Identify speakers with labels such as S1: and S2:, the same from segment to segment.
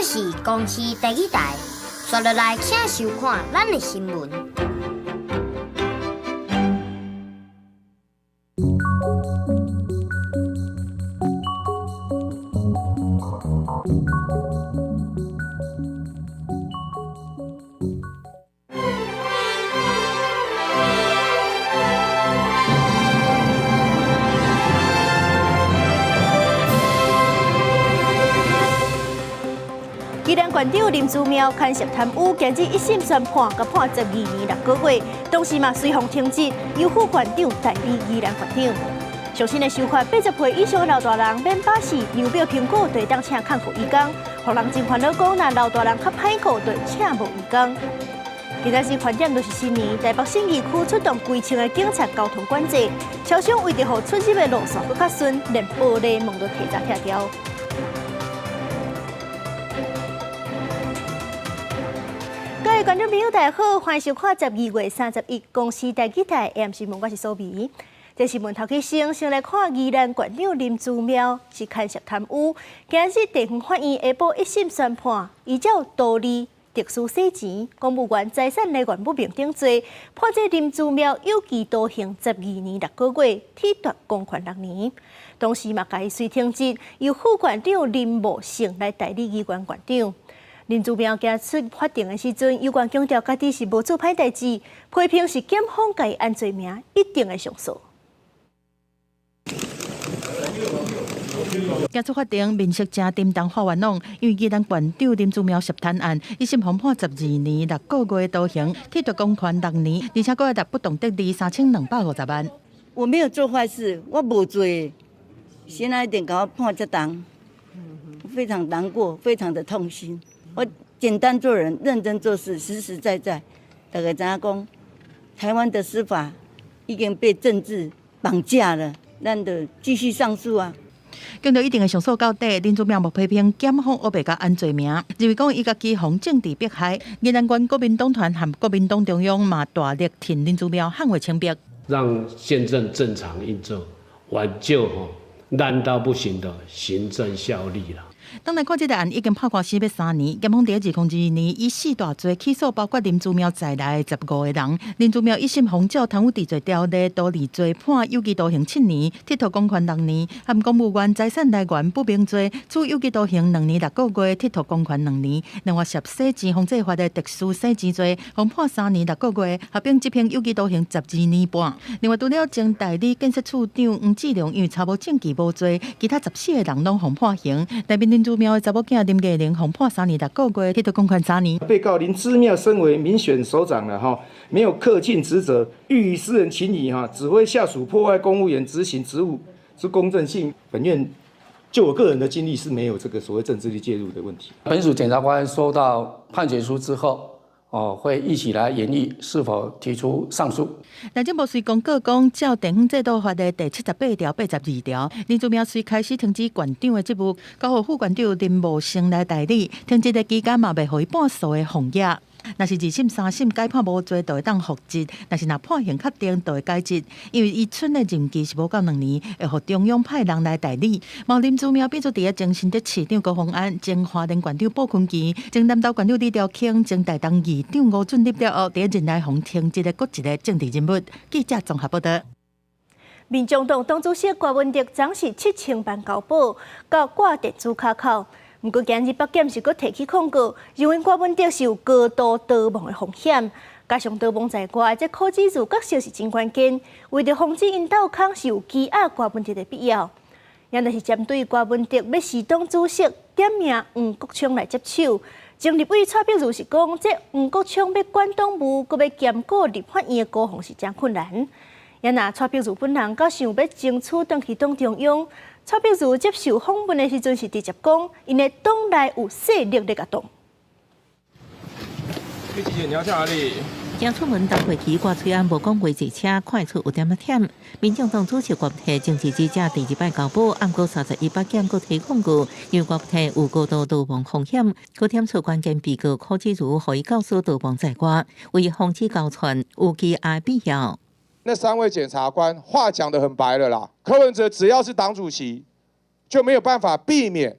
S1: 這是公視第二台，紲落來請收看咱的新聞。
S2: 宜蘭縣長林姿妙牽涉貪污，今日一審宣判，共判12年6個月，同時嘛隨予停職，由副縣長代理宜蘭縣長。上新的修法，80歲以上的老大人免百四兩百蘋果，就會當請看護義工，予人真煩惱講，若老大人較歹顧，就會請無義工。今仔日盤點就是新年，台北信義區出動幾千个警察交通管制，車廂為著予出入的路線閣較順，連玻璃門都提早拆掉。各位觀眾朋友，大家好，歡迎收看12月31公視第二台 AM 新聞，我是蘇美。這新聞頭起先，先來看宜蘭縣長林姿妙是牽涉貪污，今日地方法院下晡一審宣判，依照圖利、特殊洗錢、公務員財產來源不明等罪，判這林姿妙有期徒刑12年6個月，褫奪公權6年。同時嘛，共伊隨停職，由副縣長林茂勝來代理宜蘭縣長。林姿妙行出法庭的時陣，有關強調家己是無做歹代誌，批評是檢方共伊安罪名，一定會上訴。
S3: 行出法庭，面色誠沉重，法院講，因為宜蘭縣長林姿妙涉貪案，一審予判12年6個月徒刑，褫奪公權6年，而且閣會罰不當得利3250萬。
S4: 我沒有做壞事，我無罪，現在一定共我判這重，非常難過，非常的痛心。我簡單做人，認真做事，實實在在。大家知影講，台灣的司法已經被政治綁架了，咱就繼續上訴啊。
S3: 經過一定的上訴到底，林姿妙無批評檢方烏白共安罪名，認為講伊家己予政治迫害。宜蘭縣國民黨團和國民黨中央嘛大力挺林姿妙捍衛清白，
S5: 讓憲政正常運作，挽救吼爛到不行的行政效力啦。
S3: 當來看這個案已經拍官司欲3年，檢方佇2022年以四大罪起訴，包括林姿妙在內的15個人。林姿妙一審予照貪污治罪條例圖利罪判有期徒刑7年，剝奪公權6年；和公務員財產來源不明罪處有期徒刑2年6個月，剝奪公權2年。另外涉洗錢防制法的特殊洗錢罪，予判3年6個月，合併執行有期徒刑12年半。另外，除了前代理建設處長黃志良因為查無證據無罪，其他14個人攏予判刑。代表林姿妙的查某囝林藝玲予判3年6個月，剝奪公權3年。
S6: 被告林姿妙身為民選首長了哈，沒有恪盡職責，欲以私人情誼哈，指揮下屬破壞公務員執行職務之公正性。本院就我個人的經歷是沒有這個所謂政治力介入的問題。
S7: 本署檢察官收到判決書之後，哦，會一起來研議是否提出上訴。
S3: 內政部隨公告講，照地方制度法的第78條、82條，林姿妙隨開始停止縣長的職務，交予副縣長林茂勝來代理。停職的期間嘛，袂予伊半數的俸額。若是二審、三審改判無罪，就會當復職；若是若判刑確定，就會解職。因為伊賰的任期是無夠2年，會予中央派人來代理。嘛林姿妙變做佇咧前新竹市長高虹安、前花蓮縣長傅崑萁、前南投縣長李兆慶、前台東議長吳俊立了後，佇咧任內予停職的閣一個政治人物。記者綜合報導。
S2: 民眾黨黨主席郭文德昨是7000萬交保，到掛電子卡口。毋過今日北檢是閣提起控告，認為郭文德是有高度逃亡的風險，加上逃亡在外，這柯志如角色是真關鍵，為著防止𪜶鬥空，是有羈押郭文德的必要。也就是針對郭文德欲辭黨主席，點名黃國昌來接手。前立委蔡碧如是講，這黃國昌欲管黨務，閣欲兼顧立法院的攻防是誠困難。也若蔡碧如本人閣想欲爭取轉去黨中央。蔡碧如接受訪問的時陣是直接講，𪜶的黨內有勢力咧共擋。
S8: 你姐姐你要去哪裡？
S9: 剛出門搭火機掛喙罨，無講話坐車，看會出有點仔忝。民眾黨主席郭台政治記者第二擺交保，毋過31北檢閣提控告，因為郭台有高度逃亡風險，閣點出關鍵被告柯志如，予伊教唆逃亡在外，為防止交竄有羈押必要。
S8: 那三位檢察官話講得很白了啦，柯文哲只要是黨主席，就沒有辦法避免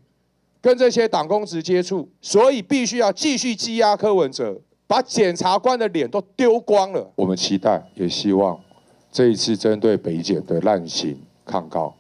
S8: 跟這些黨公職接觸，所以必須要繼續羈押柯文哲，把檢察官的臉都丟光了。我們期待，也希望這一次針對北檢的濫刑抗告，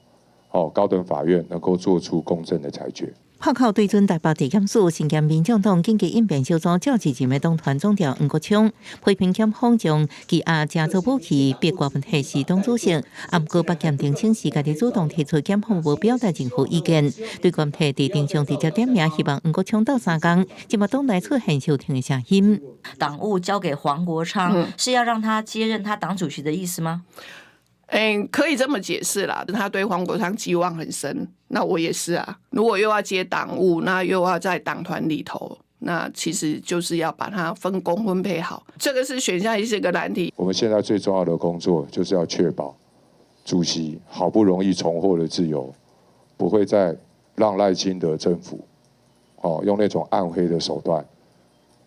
S8: 哦，高等法院能夠做出公正的裁決。
S9: 炮口對準台北地檢署，身兼民眾黨緊急應變小組召集人的黨團總召黃國昌批評檢方將羈押加做武器，逼郭文提是黨主席。毋過北檢澄清是家己主動提出檢方無表達任何意見，對郭文提佇庭上直接點名，希望黃國昌鬥相共，這馬黨內出現休庭的聲音。
S10: 黨務交給黃國昌，是要讓他接任他黨主席的意思嗎？
S11: 嗯，可以這麼解釋啦。他對黃國昌寄望很深，那我也是啊。如果又要接黨務，那又要在黨團裡頭，那其實就是要把它分工分配好。這個是選項，也是一個難題。
S8: 我們現在最重要的工作就是要確保主席好不容易重獲了自由，不會再讓賴清德政府哦用那種暗黑的手段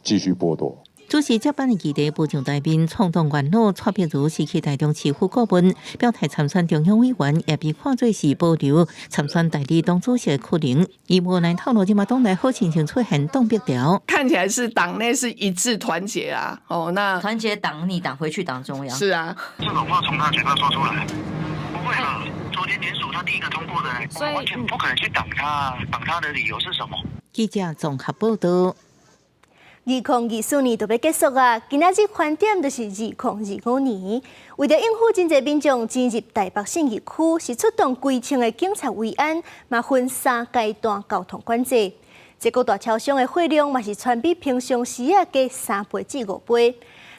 S8: 繼續剝奪。
S9: 主席接班的議題浮上台面，創黨元老蔡壁如是去台中市府顧問，表態參選中央委員，也被看做是保留參選代理黨主席的可能。伊無奈透露，這馬黨內好親像出現擋筆潮，
S11: 看起來是黨內是一致團結啊。哦，那
S10: 團結黨你黨回去黨中央。
S11: 是啊，
S12: 這種話從他嘴巴說出來，不會吧？昨天聯署他第一個通過的，我們完全不可能去擋他，擋他的理由是什麼？
S9: 記者綜合報道。
S2: 2024年就欲結束啊！今仔日盤點就是2025年。為著應付真濟民眾進入台北信義區，是出動幾千个警察維安，嘛分三階段交通管制。這各大超商的貨量嘛是全比平常時仔加3倍至5倍。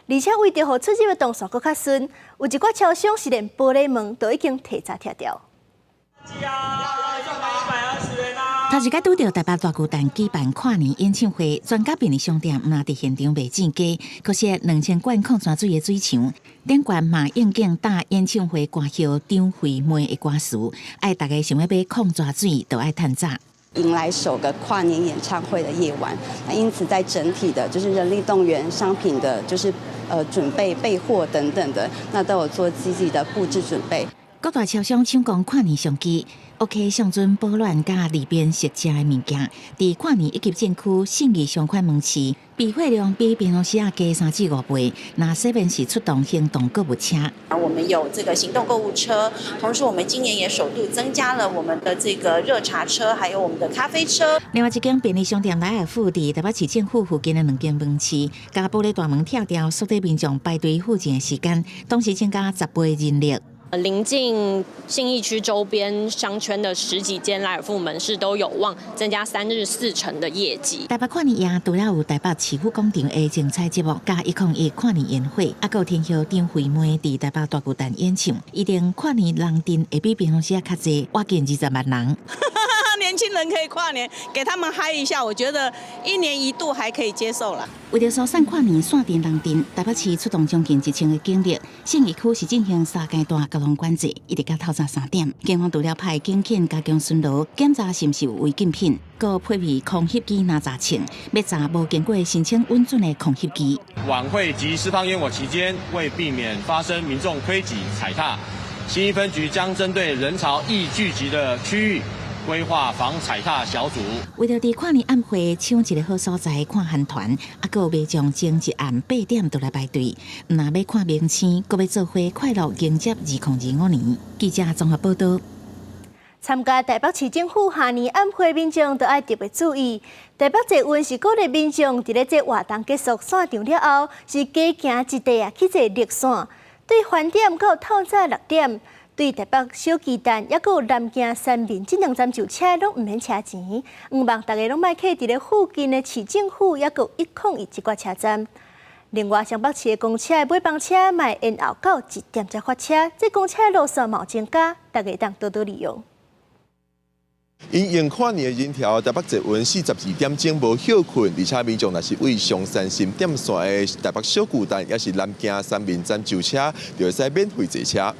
S2: 而且為著予出入的動線閣較順，有一寡超商是連玻璃門都已經提早拆掉。
S13: 頭一擺拄著台北大巨蛋舉辦跨年演唱會，全家便利商店毋但佇現場賣正價，閣設2000罐礦泉水的水牆，頂懸嘛應景搭演唱會歌后張惠妹的歌詞，愛大家想欲買礦泉水，就愛趁早。
S14: 迎來首個跨年演唱會的夜晚，那因此在整體的，就是人力動員、商品的，就是準備備貨等等的，那都有做積極的布置準備。
S13: 各大超商搶攻跨年商機，OK 上陣保暖佮利便食食的物件，佇跨年一級戰區信義商圈門市，備貨量比平常時仔加3至5倍。那 seven 是出動行動購物車。
S15: 我們有這個行動購物車，同時我們今年也首度增加了我們的這個熱茶車，還有我們的咖啡車。
S13: 另外一間便利商店萊爾富佇台北市政府附近的兩間門市，共玻璃大門拆掉，縮短民眾排隊付錢的時間，同時增加10倍人力。
S16: 鄰近信義區周邊商圈的十幾間萊爾富門市都有望增加3日4成的業績。
S13: 台北跨年夜除了有台北市府廣場的精彩節目，佮101跨年煙火，猶閣有天后張惠妹佇台北大巨蛋演唱，預定跨年人陣會比平常時較濟，倚近20萬人。
S17: 年輕人可以跨年，給他們嗨一下，我覺得一年一度還可以接受啦。
S13: 為著疏散跨年線陣人陣，台北市出動將近1000个警力，信義區是進行三階段交通管制，一直到透早3點。警方除了派警犬加強巡邏，檢查是毋是有違禁品，閣配備空翕機若查稱，欲查無經過申請允准的空翕機。
S18: 晚會及釋放煙火期間，為避免發生民眾推擠踩踏，信義分局將針對人潮易聚集的區域，規劃防踩踏小組。
S13: 為著佇跨年暗會搶一個好所在看韓團，猶閣有民眾前一暗8點就來排隊，毋但欲看明星，閣欲做伙快樂迎接2025年。記者綜合報道。
S2: 參加台北市政府跨年晚會民眾都愛特別注意。台北捷運是鼓勵民眾佇咧這活動結束散場了後，是加行一塊仔去坐綠線，對飯點到透早6點。對台北小巨蛋，猶閣有南京三民這兩站上車，攏毋免車錢。向望大家攏莫客佇咧附近的市政府，猶閣有101這寡車站。另外，雙北市的公車的尾班車嘛會延後到1點才發車，這公車路線嘛有增加，大家會當多多利用。
S19: 因應跨年的人潮，台北捷運42點鐘無歇睏，而且民眾若是對松山新店線的台北小巨蛋，抑是南京三民站上車，就會使免費坐車。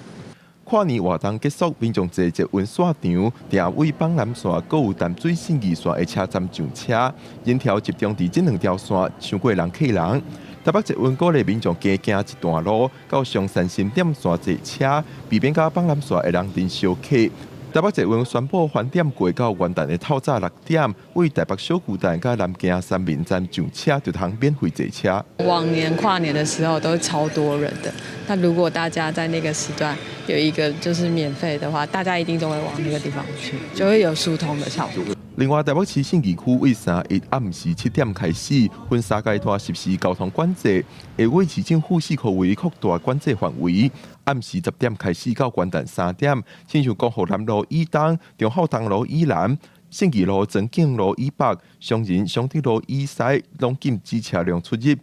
S19: 跨年活動結束，民眾坐捷運散場，定位板南線、閣有淡水信義線的車站上車，人潮集中佇這兩條線，傷過人客人。台北捷運鼓勵民眾加行一段路，到松山新店線坐車，避免佮板南線的人陣相卡。台北捷運宣布翻點過到元旦的透早6點，為台北小巨蛋佮南京三民站上車就通免費坐車。
S20: 往年跨年的時候都超多人的，那如果大家在那個時段有一個就是免費的話，大家一定都會往那個地方去，就會有疏通的效果。
S19: 另外，台北市信義區為31暗時7點開始，分三階段實施交通管制，會為市政府四箍圍擴大管制範圍。暗時10點開始到元旦3點，親像光復南路以東、忠孝東路以南、信義路、莊敬路以北、松仁松德路以西，攏禁止車輛出入。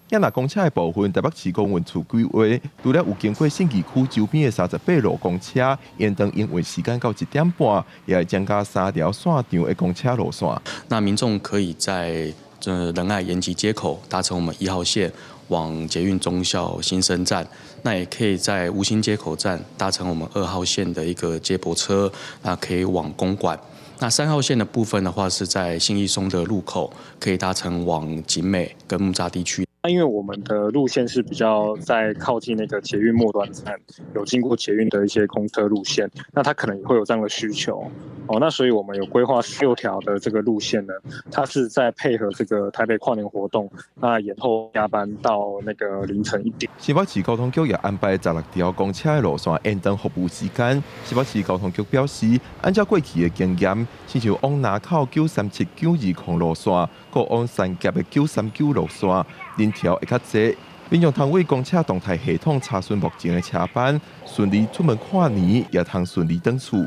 S19: 若公車的部分，台北市公運處規劃，除了有經過信義區周邊的38路公車，延長營運時間到1點半，也會增加三條線長的公車路線。
S21: 那民眾可以在這仁愛延吉街口搭乘我們1號線往捷運忠孝新生站，那也可以在吳興街口站搭乘我們2號線的一個接駁車，那可以往公館。那3號線的部分的話，是在信義松德路口可以搭乘往景美跟木柵地區。
S22: 那因為我們的路線是比較在靠近那個捷運末端站，有經過捷運的一些公車路線，那它可能也會有這樣的需求哦。那所以我們有規劃6條的這個路線呢，它是在配合這個台北跨年活動，那延後加班到那個凌晨1點。
S19: 新北市交通局也安排16條公車的路線延長服務時間。新北市交通局表示，按照過去的經驗，親像往林口937、920路線，閣往三峽的939路線，人潮會較濟。民眾通為公車動態系統查詢目前的車班，順利出門跨年，也通順利轉厝。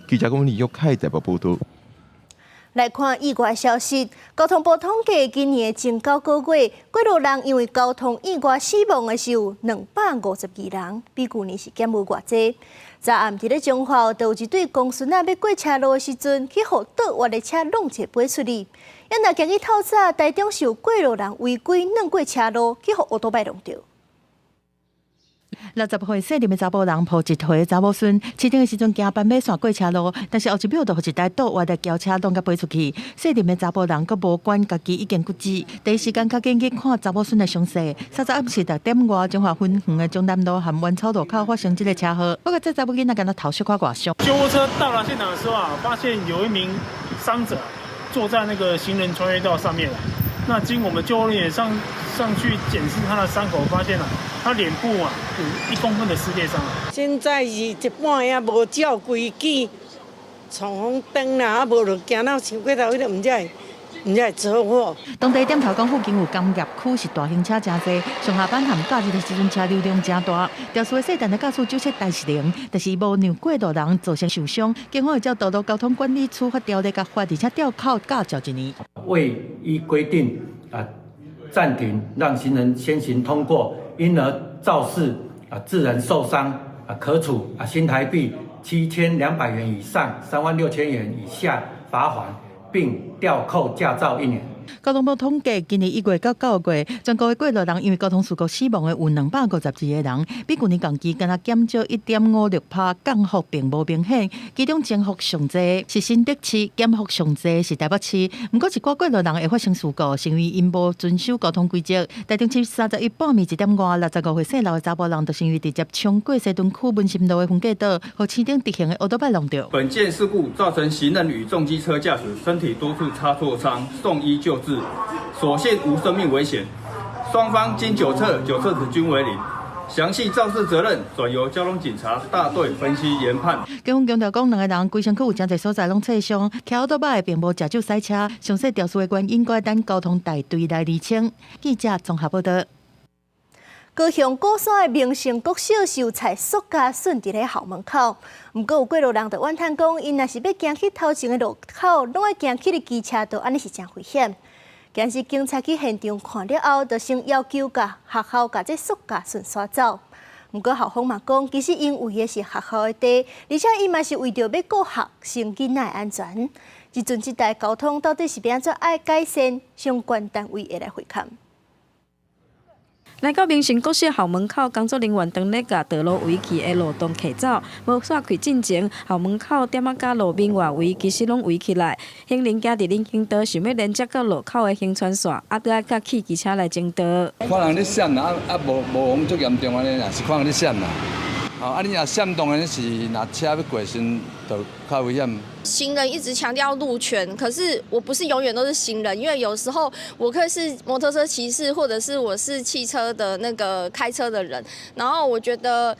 S19: 記者李玉凱台北報道。
S2: 來看意外消息，交通部統計，今年的前9個月，過路人因為交通意外死亡的是有252人，比舊年是減無偌濟。昨暗佇咧彰化，就有一對公孫仔欲過車路的時陣，去予倒彎的車挵一飛出去。啊若今日透早，台中是有過路人違規轉過車路，去予歐多擺挵著。
S3: 60歲姓林的查埔人抱一歲查某孫，飼頂的時陣行斑馬線過車路，但是後一秒就予一台倒彎的轎車挵共飛出去。姓林的查埔人閣無管家己已經骨折，第一時間較緊去看查某孫的傷勢。30暗時6點外，彰化分園的中南路和丸草路口發生這個車禍，不過這查某囡仔敢若頭小可外傷。
S23: 救護車到達現場的時候啊，發現有一名傷者坐在那個行人穿越道上面。那經我們救護人員上去檢視他的傷口，發現了他臉部啊有1公分的撕裂傷。
S24: 現在是一般也無照規矩，闖紅燈啦，啊無就驚到傷過頭，彼個毋知毋知會車禍。
S3: 當地點頭講附近有工業區，是大型車誠濟，上下班和假日的時陣車流量誠大。肇事的細漢的駕駛酒測代是零，但是無讓過路人造成受傷。警方會照道路交通管理處罰條例共罰，而且吊考駕照一年。
S25: 未依規定啊暫停，讓行人先行通過，因而肇事啊致人受傷啊，可處啊新台幣7200元以上3萬6千元以下罰鍰，並吊扣駕照一年。
S3: 交通部統計，今年1月到9月，全國的過路人因為交通事故死亡的有252個人，比舊年同期敢若減少1.56%，降幅並無明顯。其中增幅上濟是新竹市，減幅上濟是台北市。毋過一寡過路人會發生事故，是因為𪜶無遵守交通規則。台中市31晡暝1點外，65歲姓劉的查埔人，就是因為直接衝過西屯區文心路的分隔島，予市頂直行的歐多擺挵著。
S26: 本件事故造成行人與重機車駕駛身體多處擦挫傷，送醫救治，所幸無生命危險。雙方經酒測，酒測值均為零。詳細肇事責任轉由交通警察大隊分析研判。
S3: 警方強調講，兩個人規身軀有誠濟所在攏擦傷，騎歐多擺並無食酒駛車。詳細肇事的原因，閣愛等交通大隊來釐清。記者綜合報道。
S2: 高雄鼓山的明誠國小是有採塑膠筍佇咧校門口，毋過有過路人就怨嘆講，𪜶若是欲行去頭前的路口，攏愛行去咧機車道，按呢是誠危險。今日警察去現場看了後，就先要求共學校共這塑膠筍徙走。毋過校方嘛講，其實𪜶圍的是學校的地，而且𪜶嘛是為著欲顧學生囡仔的安全。這陣這代交通到底是欲按怎愛改善，相關單位會來會勘。
S27: 來到明誠國小校門口，工作人員當咧共道路圍起的路障拆走，無煞開進前，校門口點仔佮路面外圍其實攏圍起來。行人行佇人行道，想欲連接到路口的行川線，啊，都愛佮汽機車來爭道。
S28: 看人咧閃啦，啊啊無無講足嚴重按呢啦，是看人咧閃啦。
S1: 啊，你若閃當然是若車欲過時，就較危險。
S4: 行人一直強調路權，可是我不是永遠都是行人，因為有時候我可以是摩托車騎士，或者是我是汽車的那個開車的人。然後我覺得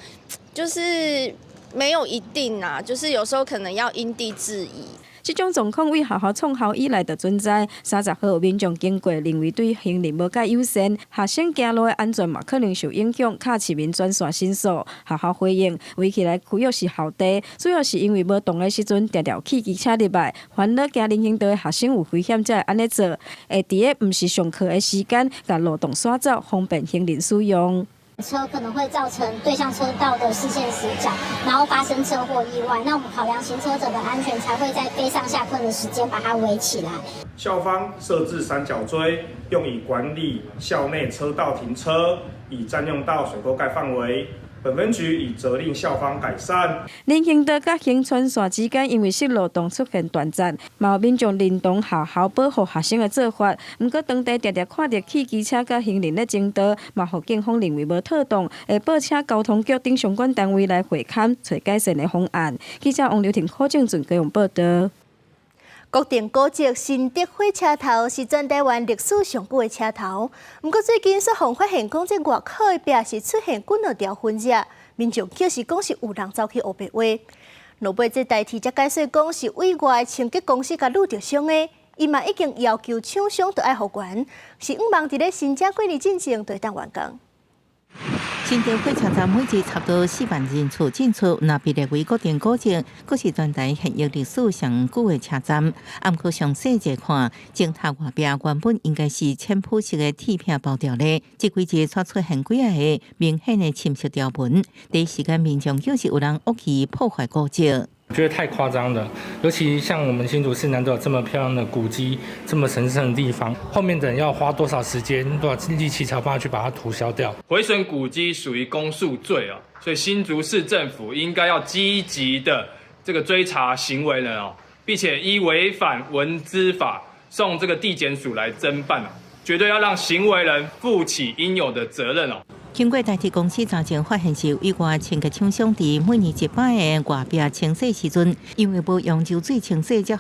S4: 就是沒有一定啊，就是有時候可能要因地制宜。
S27: 這種狀況對學校創校以來就存在。30號有民眾經過，認為對行人無蓋友善，學生行路的安全嘛可能受影響，敲市民專線申訴。學校回應，圍起來區域是校地，主要是因為無動的時陣，定定有汽機車入來，煩惱行人行道的學生有危險，才會按呢做。會佇个毋是上課的時間，共路障徙走，方便行人使用。
S5: 車可能會造成對向車道的視線死角，然後發生車禍意外。那我們考量行車者的安全，才會在非上下課的時間把它圍起來。
S6: 校方設置三角錐，用以管理校內車道停車，已佔用到水溝蓋範圍。本分局已責令校方改善。
S27: 人行道佮行穿線之間，因為設路障出現斷層，嘛有民眾認同學校保護學生的做法。毋過當地定定看著汽機車佮行人咧爭道，嘛予警方認為無妥當，會報請交通局等相關單位來會勘，揣改善的方案。記者王劉婷、柯正俊高雄報導。
S2: 國定古蹟新竹火車頭是全台灣歷史上久的車頭，毋過最近煞予發現講這外口的壁是出現幾兩條痕跡，民眾卻是講是有人走去烏白畫。落尾這代替才解釋講是委外清潔公司共擄著傷的，伊嘛已經要求廠商著愛復原，是向望佇咧新正過年進前就會當完工。
S9: 新竹火車站每日差不多4萬人次進出，若被列為國定古蹟，閣是全台現役歷史上久的車站。毋過詳細一看，鐘塔外壁原本應該是淺膚色的鐵片包著咧，這幾日卻出現幾仔个明顯的深色條紋。第一時間民眾就是有人惡意破壞古蹟。
S7: 我覺得太誇張了，尤其像我們新竹市難得有這麼漂亮的古蹟，這麼神聖的地方，後面的人要花多少時間、多少力氣才有辦法去把它塗銷掉？
S8: 毀損古蹟屬於公訴罪啊，所以新竹市政府應該要積極的這個追查行為人哦，並且依違反文資法送這個地檢署來偵辦啊，絕對要讓行為人負起應有的責任哦。
S9: 經過台鐵公司早前發現是委外清潔廠商佇每年一擺的外壁清洗時陣，因為無用熱水清洗，才予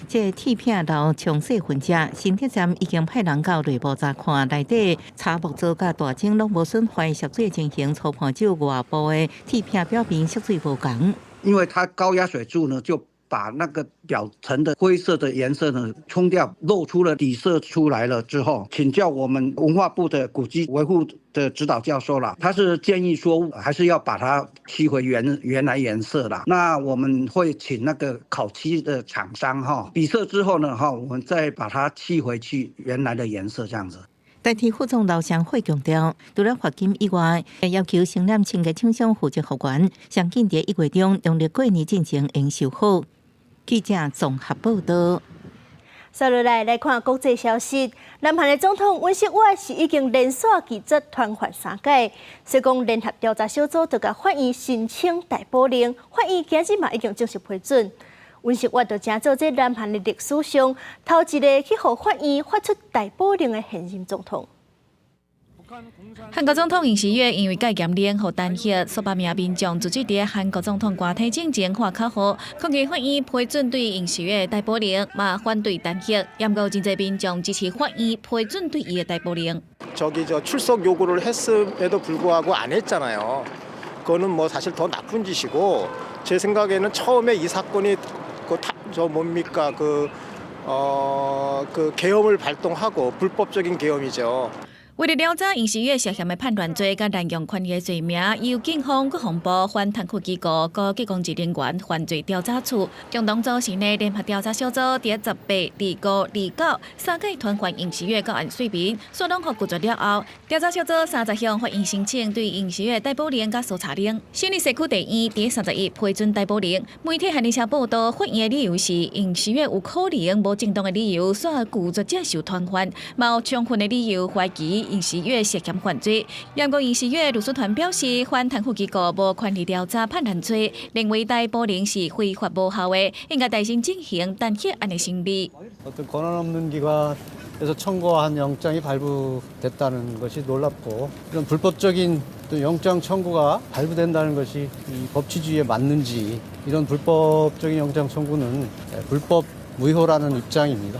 S9: 這鐵片留沖洗痕跡。新竹站已經派人到內部查看，內底柴木座佮大鐘攏無損壞，色水情形初判就外部的鐵片表面色水無仝。
S10: 因為它高壓水柱呢，就把那個表層的灰色的顏色呢沖掉，露出了底色出來了之後，請教我們文化部的古蹟維護的指導教授啦，他是建議說還是要把它漆回原來顏色啦。那我們會請那個烤漆的廠商哈，比色之後呢哈，我們再把它漆回去原來的顏色，這樣子。
S9: 台鐵副總劉湘慧強調，除了罰金以外，要求承攬清潔廠商負責復原，上緊佇1月中，農曆過年進前應修好。記者綜合報道。
S2: 接落來來看國際消息，南韓的總統尹錫悅是已經連續拒絕傳喚三擺，所以講聯合調查小組就共法院申請逮捕令，法院今日嘛已經正式批准。尹錫悅就成做這南韓的歷史上頭一个去予法院發出逮捕令的現任總統。
S28: 韓國總統尹錫悅因為戒嚴令予彈劾，數百名民眾聚集佇韓國總統官邸進前喊口號，抗議法院批准對尹錫悅逮捕令，嘛反對彈劾。毋過真濟民眾支持法院批准對伊的逮捕令。
S29: 저기 저 출석 요구를 했음에도 불구하고 안 했잖아요. 그거는 뭐 사실 더 나쁜 짓이고 제 생각에는 처음에 이 사건이 그저 뭡니까 그 계엄을 발동하고 불법적인 계엄이죠.
S28: 為了調查尹錫悅涉嫌的叛亂罪佮濫用權力的罪名，由警方、國防部、反貪腐機構、高級公職人員犯罪調查處共同組成的聯合調查小組，佇18、25、29三擺傳喚尹錫悅到案說明，煞攏予拒絕了後，調查小組30向法院申請對尹錫悅逮捕令佮搜查令。首爾社區地院佇31批准逮捕令。媒體韓聯社報道，法院的理由是尹錫悅有可能無正當的理由，煞拒絕接受傳喚，嘛有充分的理由懷疑尹錫悅涉嫌犯罪。毋過尹錫悅律師團表示，反貪腐機構無權力調查叛亂罪，認為逮捕令是非法無效的，應該重新進行彈劾案的審理。
S30: 어떤 권한 없는 기관에서 청구한 영장이 발부됐다는 것이 놀랍고 이런 불법적인
S11: 또 영장 청구가 발부된다는 것이 이 법치주의에 맞는지 이런 불법적인 영장 청구는 불법 무효라는 입장입니다.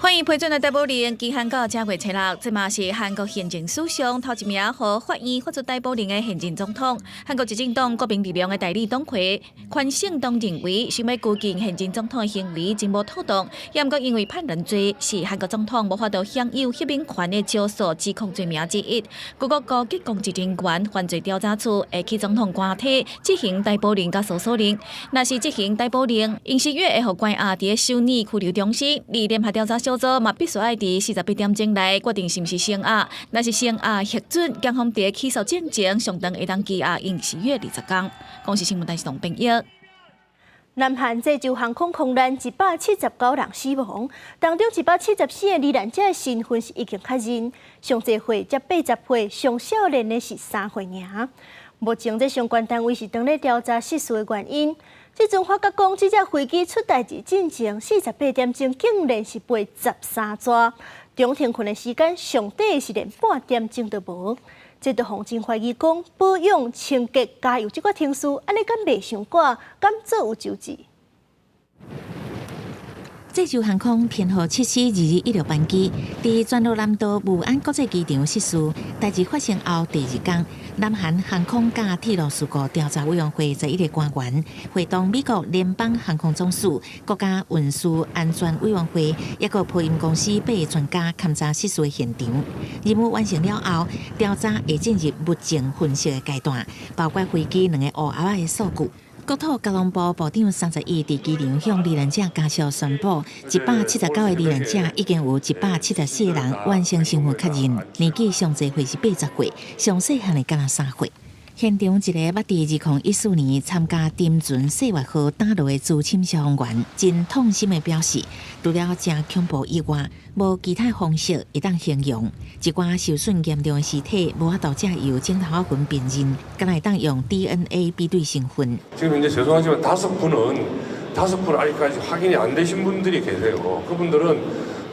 S28: 法院批准的逮捕令期限到這月初六，這嘛是韓國憲政史上頭一名予法院發出逮捕令的現任總統。韓國執政黨國民力量的代理黨魁寬勝東認為，想欲拘禁現任總統的行為真無妥當，也毋過因為叛亂罪是韓國總統無法度享有赦免權的少數指控罪名之一。各國高級公職人員犯罪調查處會去總統官邸執行逮捕令佮搜索令，若是執行逮捕令，尹錫悅會予關押佇首爾拘留中心，而聯合調查小組嘛必須愛佇48點鐘內決定是毋是聲押，若是聲押核准，檢方佇起訴進前上長會當羈押尹錫悅20天。公視新聞台視動編譯。
S2: 南韓濟州航空空難179人死亡，當中174個罹難者的身份是已經確認，上濟歲才80歲，上少年的是3歲爾。目前這相關單位是當咧調查失事的原因。這陣發覺講，這隻飛機出代誌進前48點鐘，竟然是飛13逝，中停睏的時間上短是連半點鐘都無。這就予人懷疑講，保養、清潔、加油這個程序，按呢敢袂傷趕，敢做有周至？
S9: 濟州航空編號742216班機，佇全羅南道武安國際機場失事，代誌發生後第二工，南韓航空佮鐵路事故調查委員會11個官員，會同美國聯邦航空總署、國家運輸安全委員會，抑閣波音公司八個專家勘查失事的現場。任務完成了後，調查會進入物證分析的階段，包括飛機兩個烏盒仔的數據。國土交通部部長31佇機場向罹難者家屬宣布，179個罹難者已經有174個人完成身份確認，年紀上濟歲是80歲，上細漢的敢若3歲。現場一個捌佇2014年參加沉船世越號打撈的資深消防員，真痛心的表示，除了誠恐怖以外，無其他方式會當形容。一寡受損嚴重的屍體，無法度藉由指頭仔痕辨認，敢若會當用 DNA 比對身份。
S12: 지금 이제 죄송하지만 다섯 분 아직까지 확인이 안 되신 분들이 계세요. 그분들은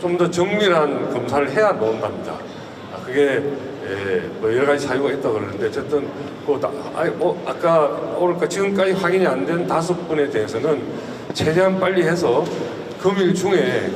S12: 좀 더 정밀한 검사를 해야 나온답니다. 그게 뭐 여러 가지 사유가 있다 그러는데 어쨌든 그 아니, 아까 오늘까 지금까지 확인이 안 된 다섯 분에 대해서는 최대한 빨리 해서 금일 중에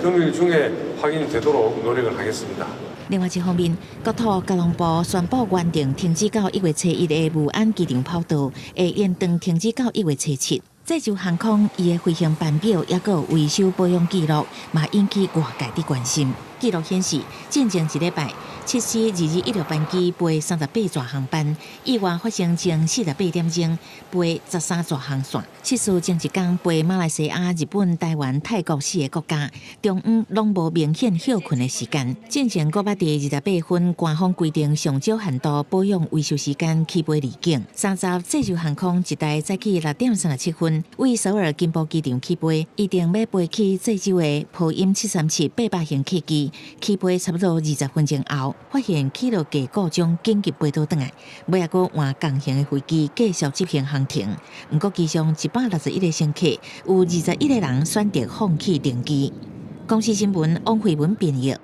S12: 확인이 되도록 노력을 하겠습니다.
S9: 另外一方面，國土交通部宣布原定停止到1月初1的武安機場跑道，會延長停止到1月初7。濟州航空伊的飛行班表抑閣維修保養記錄，嘛引起外界的關心。記錄顯示，進前一禮拜，742216班機飛38逝航班，意外發生前48點鐘飛13逝航線。失事前一工飛馬來西亞、日本、台灣、泰國四个國家，中央攏無明顯歇睏的時間。進前閣捌佇28分，官方規定上少限度保養維修時間起飛離境。30濟州航空一台早起6點37分，為首爾金浦機場起飛，預定欲飛去濟州的波音737-800型客機，起飛差不多20分鐘後，發現起落架故障，緊急飛倒轉來，尾仔閣換共型的飛機繼續執行航程。毋過機上161個乘客，有21個人選擇放棄登機。公視新聞王慧文編譯。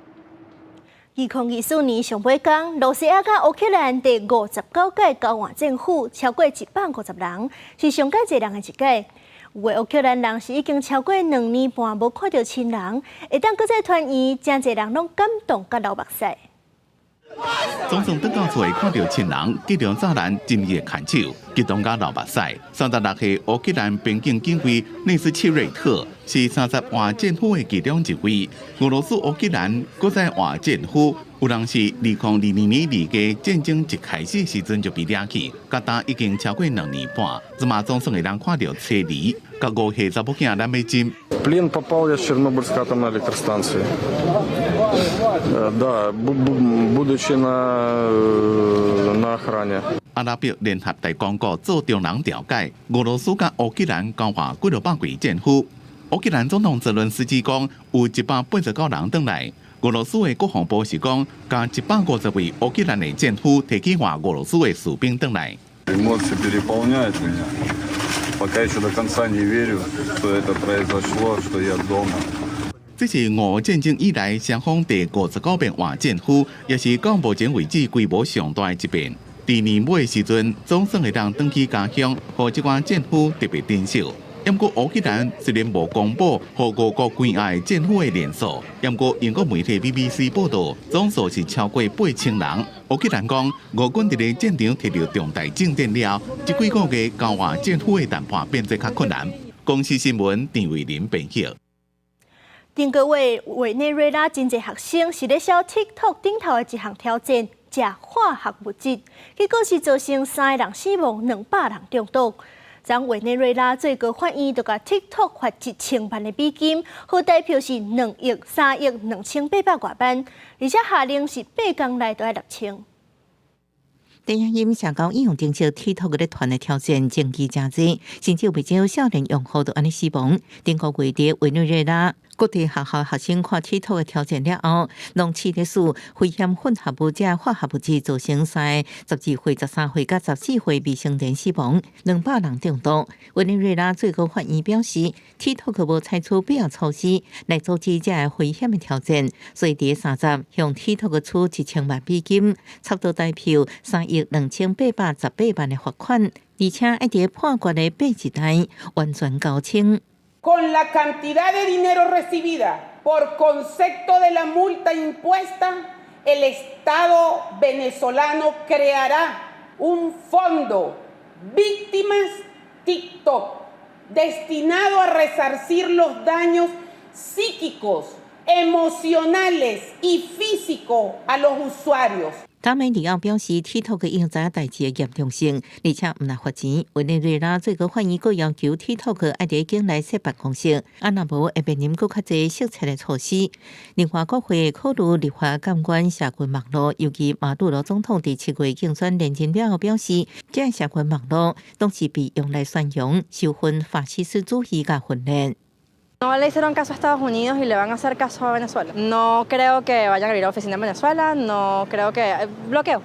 S2: 2024年上尾工，羅西亞佮烏克蘭第59屆交換戰俘超過150人，是上蓋濟人的一屆。有的烏克蘭人是已經超過2年半無看著親人，會當閣再團圓，誠濟人攏感動佮流目屎。
S13: 總算轉到厝看著親人，激動柵欄親熱牽手，激動甲流目屎。36歲烏克蘭邊境警衛內斯切瑞特是30換戰俘的其中一位。俄羅斯烏克蘭閣再換戰俘，有人是2022年2月戰爭一開始時陣就被掠去，到今已經超過2年半，這馬總算會當看著妻兒，佮5歲查某囝藍美金。
S14: В плен попал я с Чернобыльской атомной электростанции. Да, будучи на охране.
S13: 阿拉伯聯合大公國做中人調解，俄羅斯佮烏克蘭交換幾落百位戰俘。烏克蘭總統澤倫斯基講，有189人轉來。俄羅斯的國防部是講，共150位烏克蘭的戰俘提去換俄羅斯的士兵轉來。
S15: Эмоции переполняют меня. Пока еще до конца не верю, что это произошло, что я дома.
S13: 這是俄烏戰爭以來雙方第59遍換戰俘，也是到目前為止規模上大的一遍。佇年尾時陣，總算會當轉去家鄉，予這寡戰俘特別珍惜。毋過烏克蘭雖然無公布予俄國關押戰俘的人數，毋過英國媒體 BBC 報道，總數是超過8000人。烏克蘭講，俄軍佇咧戰場提著重大進展了，這幾個月交換戰俘的談判變做較困難。公視新聞陳慧琳編譯。
S2: 頂個月委內瑞拉真濟學生是咧痟 TikTok 頂頭的一項挑戰，食化學物質，結果是造成三个人死亡，200人中毒。昨委內瑞拉最高法院就共 TikTok 罰1000萬的美金，合台票是2億3億2800外萬，而且下令是8工內都愛釐清。
S9: 電影社交應用程式 TikTok 咧傳的挑戰證據誠濟，甚至有袂少少年用戶都按呢死亡。頂個月佇委內瑞拉各地學校學生看 TikTok 的挑戰了後，攏試咧試危險混合物這化學物質，造成三个12歲、13歲佮14歲未成年死亡，200人中毒。委內瑞拉最高法院表示，TikTok 無採取必要措施來阻止這个危險的挑戰，所以佇30向 TikTok 處1000萬美金，差不多台票3億2818萬的罰款，而且愛佇判決的8日內完全交清。
S16: Con la cantidad de dinero recibida por concepto de la multa impuesta, el Estado venezolano creará un fondo Víctimas TikTok destinado a resarcir los daños psíquicos, emocionales y físicos a los usuarios.
S9: 達美里奧表示，TikTok 已經知影代誌的嚴重性，而且毋但罰錢。委內瑞拉最高法院閣要求 TikTok 愛佇境內設辦公室，啊若無會面臨閣較濟適切的措施。另外，國會考慮立法監管社群網路，尤其馬杜羅總統佇7月競選連任了後表示，這个社群網路攏是被用來宣揚修分法西斯主義佮分裂。
S17: No le hicieron caso a Estados Unidos y le van a hacer caso a Venezuela. No creo que vayan a abrir oficina en Venezuela, no creo que... Bloqueo.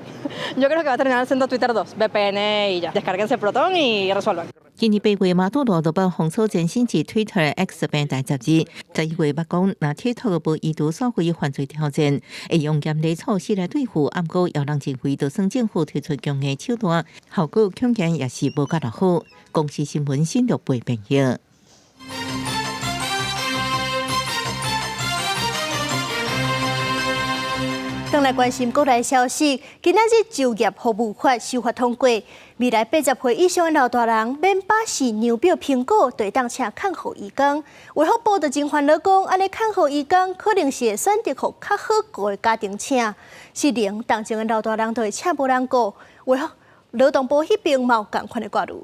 S17: Yo creo que va a terminar siendo Twitter 2, VPN y ya. Descárguense Proton y resuelvan.
S9: 今年8月，馬杜羅就把封鎖前新一 Twitter X 平台10日，11月捌講，若 TikTok 無移除所謂犯罪挑戰，會用嚴厲措施來對付。毋過，有人認為，就算政府推出強硬手段，效果恐驚也是無較好。公視新聞新錄背編譯。
S2: 轉來關心國內消息，今仔日就業服務法修法通過，未來80歲以上的老大人免巴士量表評估，就會當請看護移工。衛福部就真煩惱講，按呢看護移工可能是會選擇予較好顧的家庭請，失能重症的老大人就會請無人顧。衛福勞動部彼邊嘛有仝款的掛慮。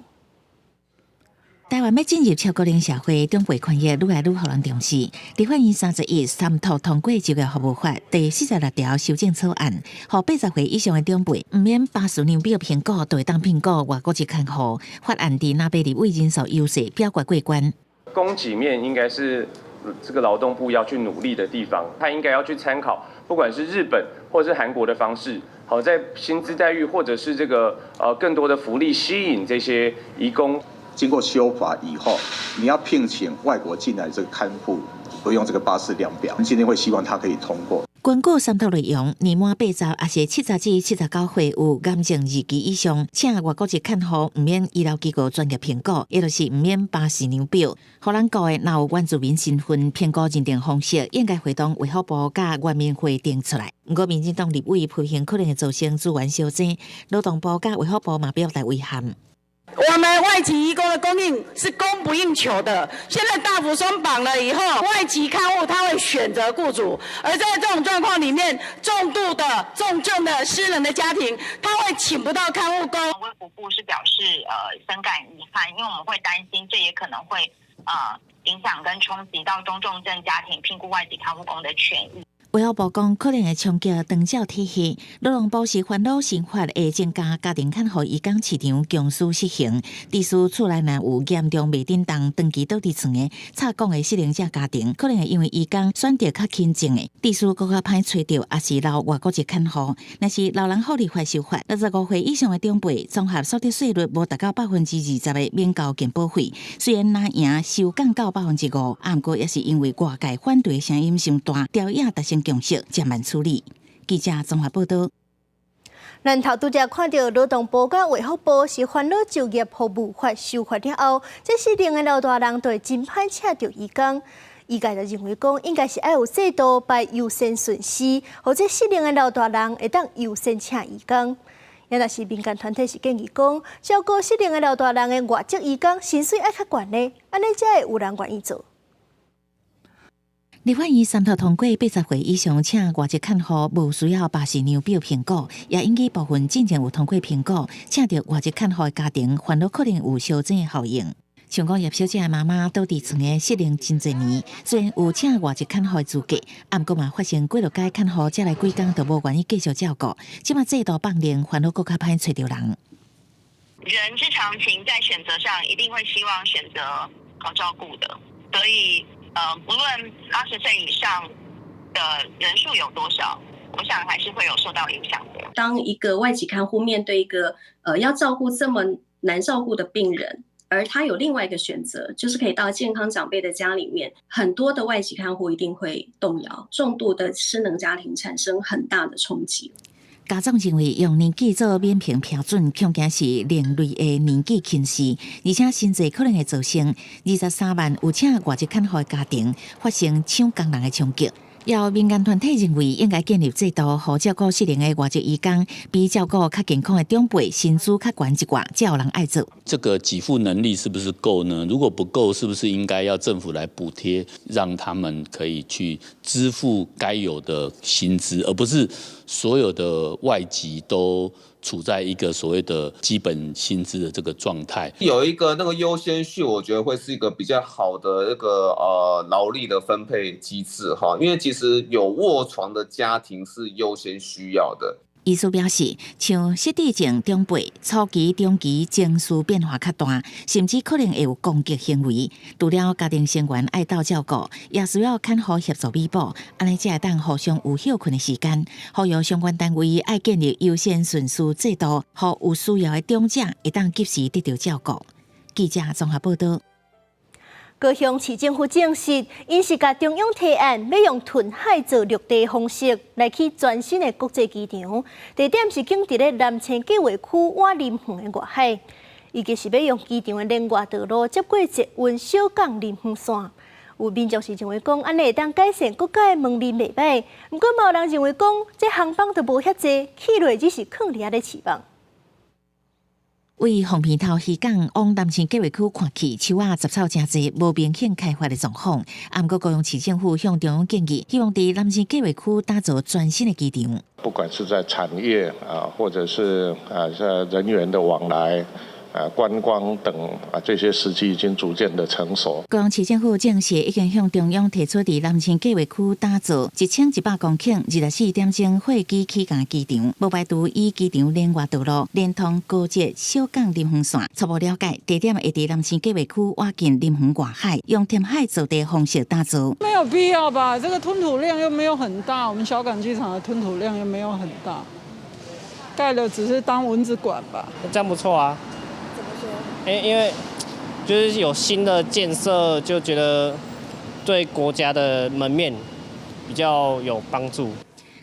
S18: 台灣欲進入超高齡社會，長輩權益愈來愈予人重視。立法院31三讀通過就業服務法第46條修正草案，予80歲以上的長輩毋免巴氏量表評估，就會當聘僱外國籍看護。法案佇藍白立委人數優勢表決過關。
S19: 供給面應該是這個勞動部要去努力的地方，他應該要去參考，不管是日本或是韓國的方式，好在薪資待遇或者是這個更多的福利吸引這些移工。
S20: 經過修法以後，你要聘請外國進來這個看護，不用這個巴氏量表。今天會希望他可以通過。
S18: 根據三讀內容，年滿80，抑是70至79歲有癌症2期以上，請外國籍看護，毋免醫療機構專業評估，也就是毋免巴氏量表。予人顧的，若有原住民身份評估認定方式，應該會同衛福部佮原民會定出來。毋過民進黨立委批評可能會造成資源相爭，勞動部佮衛福部嘛表達遺憾。
S21: 我們外籍移工的供應是供不應求的。現在大幅鬆綁了以後，外籍看護他會選擇雇主，而在這種狀況裡面，重度的、重症的失能的家庭，他會請不到看護工。
S22: 衛福部是表示，深感遺憾，因為我們會擔心，這也可能會，影響跟衝擊到中重症家庭聘僱外籍看護工的權益。
S18: 衛福部講，可能會衝擊長照體系。勞動部是煩惱新法會增加家庭看護移工市場強勢失衡，致使厝內若有嚴重袂振動、長期倒佇床的、插管的失能者家庭，可能會因為移工選擇較輕症的，致使閣較歹揣著，抑是留外國籍看護。若是老人福利法修法，65歲以上的長輩，綜合所得稅率無達到20%的免交健保費。雖然若贏收降到5%，毋過也是因為外界反對的聲音傷大，朝野達成共識，漸慢處理。記者綜合報道。
S2: 咱頭拄才看著勞動部佮衛福部是煩惱就業服務法修法了後，這失能的老大人就會真歹請著移工。醫界就認為講，應該是愛有制度排優先順序，予這失能的老大人會當優先請移工。也若是民間團體是建議講，照顧失能的老大人的外籍移工薪水愛較懸呢，按呢才會有人願意做。
S18: 立法院三讀通過80歲以上請外籍看護，無需要巴氏量表評估，也引起部分進前有通過評估，請著外籍看護的家庭煩惱可能有相爭的效應。像講葉小姐的媽媽倒佇厝的失能真濟年，雖然有請外籍看護的資格，毋過嘛發生幾落擺看護才來幾工就無願意繼續照顧，這馬制度放靈，煩惱閣較歹揣著人。
S22: 人之常情，在選擇上一定會希望選擇好照顧的，所以，不論80歲以上的人數有多少，我想還是會有受到影響的。
S1: 當一個外籍看護面對一個要照顧這麼難照顧的病人，而他有另外一個選擇，就是可以到健康長輩的家裡面，很多的外籍看護一定會動搖，重度的失能家庭產生很大的衝擊。
S18: 家長認為用年紀做免評標準，恐驚是另類的年紀歧視，而且薪資可能會造成23萬有請外籍看護的家庭發生搶工人的衝擊。有民間團體認為應該建立制度，予照顧失能的外籍移工比照顧較健康的長輩薪資較懸一寡，才有人愛做。
S3: 這個給付能力是不是夠呢？如果不夠，是不是應該要政府來補貼，讓他們可以去支付該有的薪資，而不是所有的外籍都處在一個所謂的基本薪資的這個狀態。
S4: 有一個那個優先序，我覺得會是一個比較好的一個勞力的分配機制哈，因為其實有臥床的家庭是優先需要的。
S18: 醫師表示，像失智症長輩初期、中期情緒變化較大，甚至可能會有攻擊行為。除了家庭成員愛鬥照顧，也需要看護協助彌補，按呢才會當互相有歇睏的時間。呼籲相關單位愛建立優先順序制度，予有需要的長者會當及時得到照顧。記者綜合報導。
S2: 高雄市政府證實，𪜶是共中央提案，欲用吞海做陸地方式來起全新的國際機場，地點是囥佇咧南星計畫區往林園的外海。預計是欲用機場的連外道路接過捷運小港林園線。有民眾是認為講，按呢會當改善國家的門面袂䆀。毋過嘛有人認為講，這航班都無遐濟，起落只是囥佇遐咧試放。
S18: 為鳳鼻頭漁港往南星計畫區看去，樹仔雜草誠濟，無明顯開發的狀況。毋過高雄市政府向中央建議，希望佇南星計畫區打造全新的機場。
S5: 不管是在產業啊，或者是啊，人員的往來。啊，觀光等啊，這些時機已經逐漸的成熟。
S18: 高雄市政府證實已經向中央提出，佇南星計劃區打造1100公頃、24點鐘貨機起降機場，無排除以機場連外道路連通高捷小港林園線。初步了解，地點會佇南星計劃區倚近林園外海，用填海造地方式打造。
S6: 沒有必要吧？這個吞吐量又沒有很大，我們小港機場的吞吐量又沒有很大，蓋了只是當蚊子館吧？
S23: 這樣不錯啊。因為就是有新的建設，就覺得對國家的門面比較有幫助。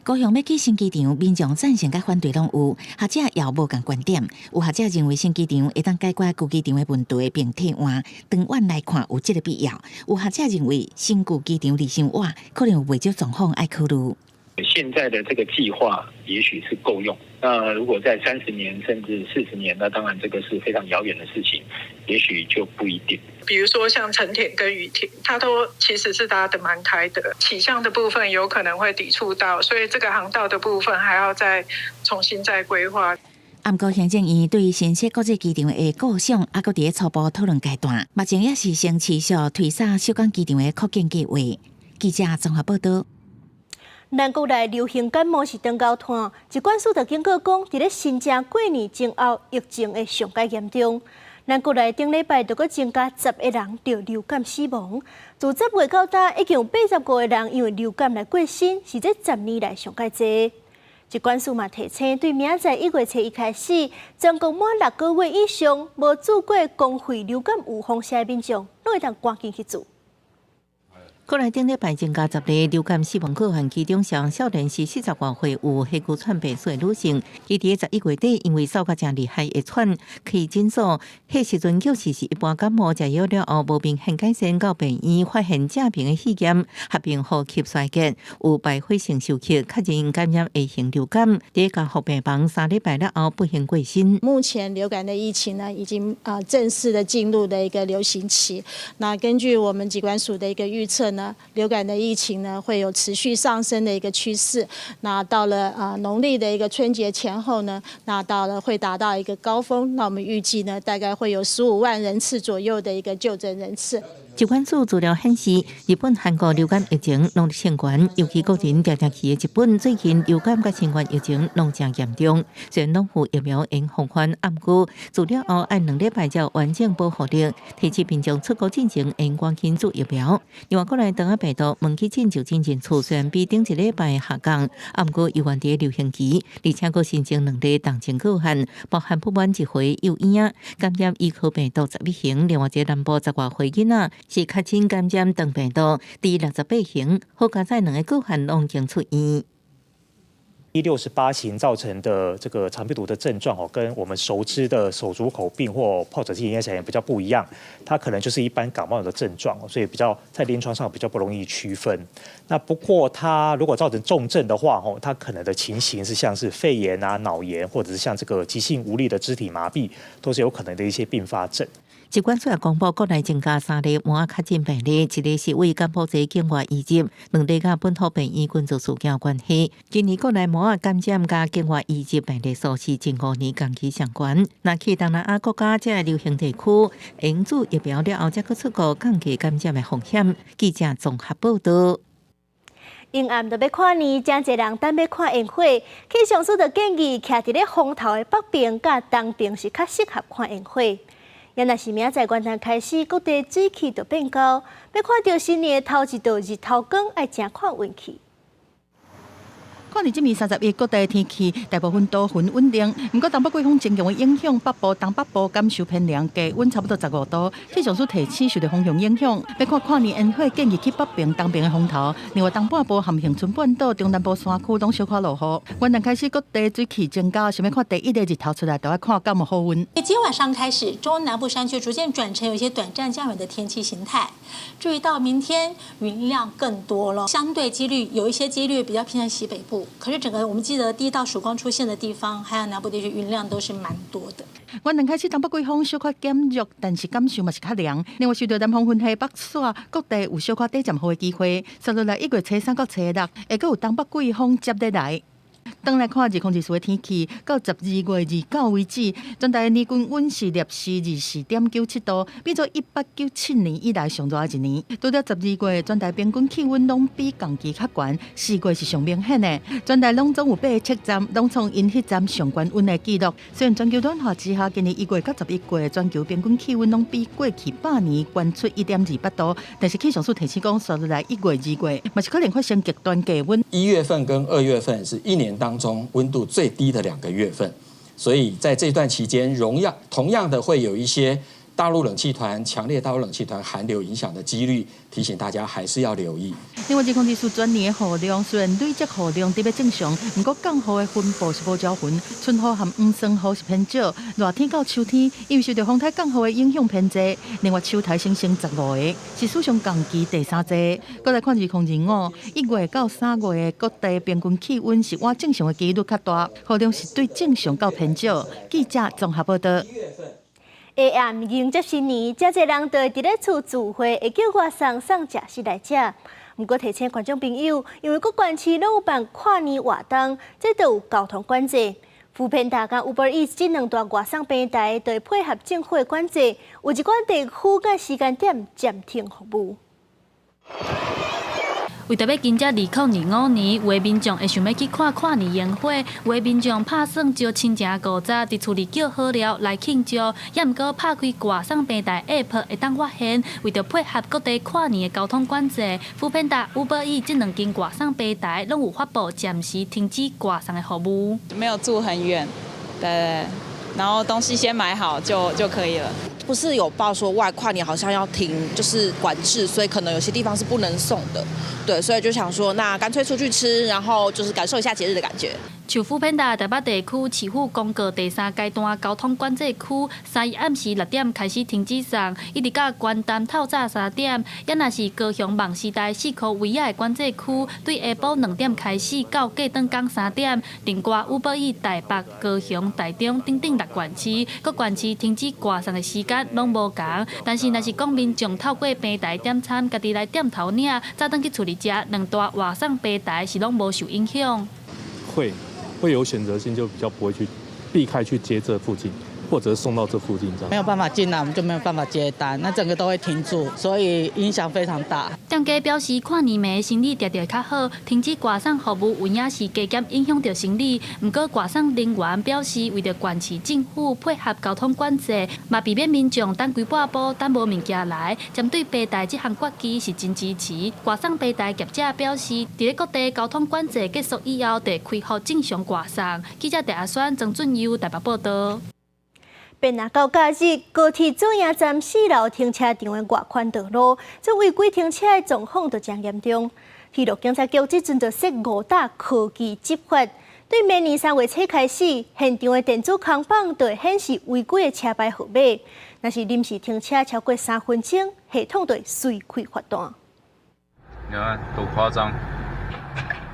S18: 高雄欲起新機場，民眾贊成佮反對攏有，學者也無仝觀點。有學者認為新機場會當解決舊機場的問題，並替換，長遠來看有這個必要。有學者認為新舊機場離傷倚，可能有袂少狀況愛考慮。
S24: 現在的這個計劃也許是夠用，那如果在30年甚至40年，那當然這個是非常遙遠的事情，也許就不一定。
S25: 比如說像成田跟羽田，它都其實是拉得蠻開的，起降的部分有可能會抵觸到，所以這個航道的部分還要再重新再規劃。
S18: 毋過行政院對新設國際機場的構想，猶閣佇咧初步討論階段，目前也是先持續推捒小港機場的擴建計劃。記者綜合報導。
S2: 咱國內流行感冒是長厚湠，疾管署就警告講，佇咧新正過年前後，疫情會上蓋嚴重。咱國內頂禮拜就閣增加10個人著流感死亡，自10月到今已經有85個人因為流感來過身，是這10年來上蓋濟。疾管署嘛提醒，對明仔載1月初1開始，全國滿6個月以上無注過公費流感預防射的民眾，攏會當趕緊去注。
S9: 過來頂禮拜增加10例流感死亡個案，其中上少年是40外歲有氣管喘病史的女性，伊佇11月底因為嗽甲誠厲害會喘，去診所，彼時陣確實是一般感冒，食藥了後無明顯改善，到病院發現正爿的肺炎，合併呼吸衰竭，有敗血性休克，確認感染 A 型流感，佇加護病房3禮拜了後不幸過身。
S7: 目前流感的疫情呢，已經正式的進入了一個流行期。那根據我們疾管署的一個預測呢，流感的疫情呢會有持續上升的一個趨勢。那到了農曆的一個春節前後呢，那到了會達到一個高峰。那我們預計呢，大概會有15萬人次左右的一個就診人次。
S9: 疾管署資料顯示，日本、韓國流感疫情攏升懸，尤其個人定定去的日本，最近流感佮新冠疫情攏誠嚴重。雖然攏有疫苗會防範，毋過注了後愛2禮拜才有完整保護力。提醒民眾出國進前應趕緊注疫苗。另外，國內腸仔病毒問急診就診人數雖然比頂一禮拜下降，毋過猶原佇流行期，而且閣新增兩例重症個案，包含不滿1歲幼嬰感染伊科病毒11型，另外一個南部10外歲囡仔是確診感染腸病毒 D68型，好佳哉兩个個案攏已經出院。
S8: E68型造成的這個腸病毒的症狀哦，跟我們熟知的手足口病或疱疹性咽炎比較不一樣，它可能就是一般感冒的症狀，所以比較在臨床上比較不容易區分。那不過它如果造成重症的話，哦，它可能的情形是像是肺炎啊、腦炎，或者是像這個急性無力的肢體麻痹，都是有可能的一些併發症。
S9: 疾管署也公布，國內增加三例麻仔確診病例，一例是為柬埔寨境外移入，兩例佮本土病院群組事件有關係。今年國內麻仔感染佮境外移入病例數是近5年同期上懸。若去東南亞國家這个流行地區，應注疫苗了後，才閣出國降低感染的風險。記者綜合報導。
S2: 陰暗就欲跨年，誠濟人等欲看煙火。氣象署就建議，徛佇咧風頭的北爿佮東爿是較適合看煙火。也若是明仔載元旦開始，各地水氣就變高，欲看著新年的頭一道日頭光，愛誠看運氣。
S10: 跨年這暝31，各地天氣大部分多雲穩定。毋過東北季風增強的影響，北部、東北部感受偏涼，低溫差不多15度。氣象署提醒受著風向影響，欲看跨年煙火，建議去北爿、東爿的風頭。另外，東半部和恆春半島、中南部山區攏小可落雨。元旦開始，各地水氣增加，想欲看第一个日頭出來，就愛看敢有好運。
S11: 今天晚上開始，中南部山區逐漸轉成有一些短暫降雨的天氣形態。注意到明天雲量更多了，相對幾率有一些幾率比較偏向西北部。可是整個我們記得第一道曙光出現的地方，還有南部地區雲量都是蠻多的。
S10: 元旦開始，東北季風小可減弱，但是感受嘛是較涼。另外，受著南方雲系北徙，各地有小可短暫雨的機會。接落來1月初3到初6，會閣有東北季風接入來。轉來看2024的天氣，到12月29為止，全台年均溫是攝氏24.97度，變做1897年以來上熱的一年。除了12月，全台平均氣溫攏比同期較懸，4月是上明顯的。全台攏總有8個測站，攏創𪜶彼站上懸溫的紀錄。雖然全球暖化之下，今年1月到11月，全球平均氣溫攏比過去100年懸出1.28度，但是氣象署提醒講，接落來1月、2月，嘛是可能發生極端低溫。
S12: 1月份跟2月份是一年當中溫度最低的2個月份，所以在這段期間，同樣的會有一些大陸冷氣團、強烈大陸冷氣團寒流影響的幾率，提醒大家還是要留意。
S10: 另外，2024全年的雨量雖然累積雨量佇咧正常，毋過降雨的分布是無均勻，春雨和黃酸雨是偏少，熱天到秋天，因為受著風颱降雨的影響偏濟。另外，秋颱新生15个，是史上同期第三濟。閣來看2025，1月到3月的各地平均氣溫是倚正常的幾率較大，雨量是對正常到偏少。記者綜合報導。
S2: 下暗迎接新年，誠濟人就會佇咧厝聚會，會叫外送送食食來食。毋過提醒觀眾朋友，因為各縣市攏有辦跨年活動，這都有交通管制。foodpanda佮 Uber Eats 這兩大外送平台，就會配合政府的管制，有一寡地區佮時間點暫停服務。
S26: 為著欲迎接2025年，有的民眾會想欲去看跨年煙火，有的民眾拍算招親情故早佇厝裡叫好料來慶祝，猶毋過拍開外送平台 App 會當發現，為著配合各地跨年的交通管制，foodpanda、Uber Eats 這兩間外送平台攏有發布暫時停止外送的服務。
S27: 沒有住很遠，對，然後東西先買好就可以了。
S13: 不是有報說外跨年好像要停，就是管制，所以可能有些地方是不能送的。對，所以就想說，那乾脆出去吃，然後就是感受一下節日的感覺。
S26: 像 foodpanda 台北地區市府公告第三階段交通管制區，三一暗時6點開始停止送，一直到關丹透早3點。也若是高雄夢時代四箍圍仔的管制區，對下晡2點開始到隔轉工3點。另外，Uber Eats 台北、高雄、台中等等六縣市，各縣市停止外送的時間攏無仝。但是，若是講民眾透過平台點餐，家己來店頭領，早轉去厝裡食，兩大外送平台是攏無受影響。
S14: 會有選擇性，就比較不會去避開去接這附近，或者送到這附近這樣。
S15: 沒有辦法進來，我們就沒有辦法接單，那整個都會停住，所以影響非常大。
S26: 店家表示，跨年暝生意定定會較好，停止外送服務有影是加減影響著生意。毋過外送人員表示，為著縣市政府配合交通管制，嘛避免民眾等規半晡等無物件來。針對平台這項決議是真支持。外送平台業者表示，佇咧各地交通管制結束以後，就恢復正常外送。記者鄭阿宣、曾俊佑台北報道。
S2: 變若到假日，高鐵左營站四樓停車場的外寬道路，這違規停車的狀況就誠嚴重。鐵路警察局這陣就設五大科技執法，對明年3月初開始，現場的電子空板就會顯示違規的車牌號碼。若是臨時停車超過3分鐘，系統就會隨開罰單。
S16: 你看多誇張，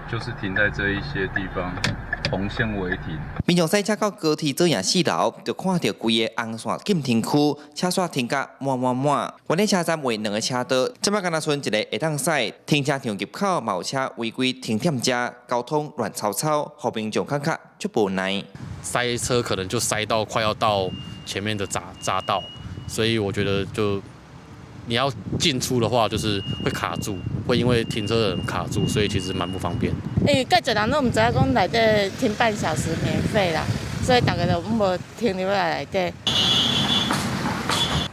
S16: 就是停在這一些地方。紅線違停。
S18: 民眾駛車到高鐵左營四樓，就看著規个紅線禁停區，車煞停甲滿滿滿。原來車站為兩個車道，這擺敢若賰一個會當駛，停車場入口嘛有車違規停踮遮，交通亂糟糟，予民眾感覺足無奈。
S17: 塞車可能就塞到快要到前面的匝道，所以我覺得就你要進出的話，就是會卡住，會因為停車的人卡住，所以其實蠻不方便。
S20: 因為蓋濟人攏毋知影講內底停半小時免費啦，所以逐家就無停入來內底。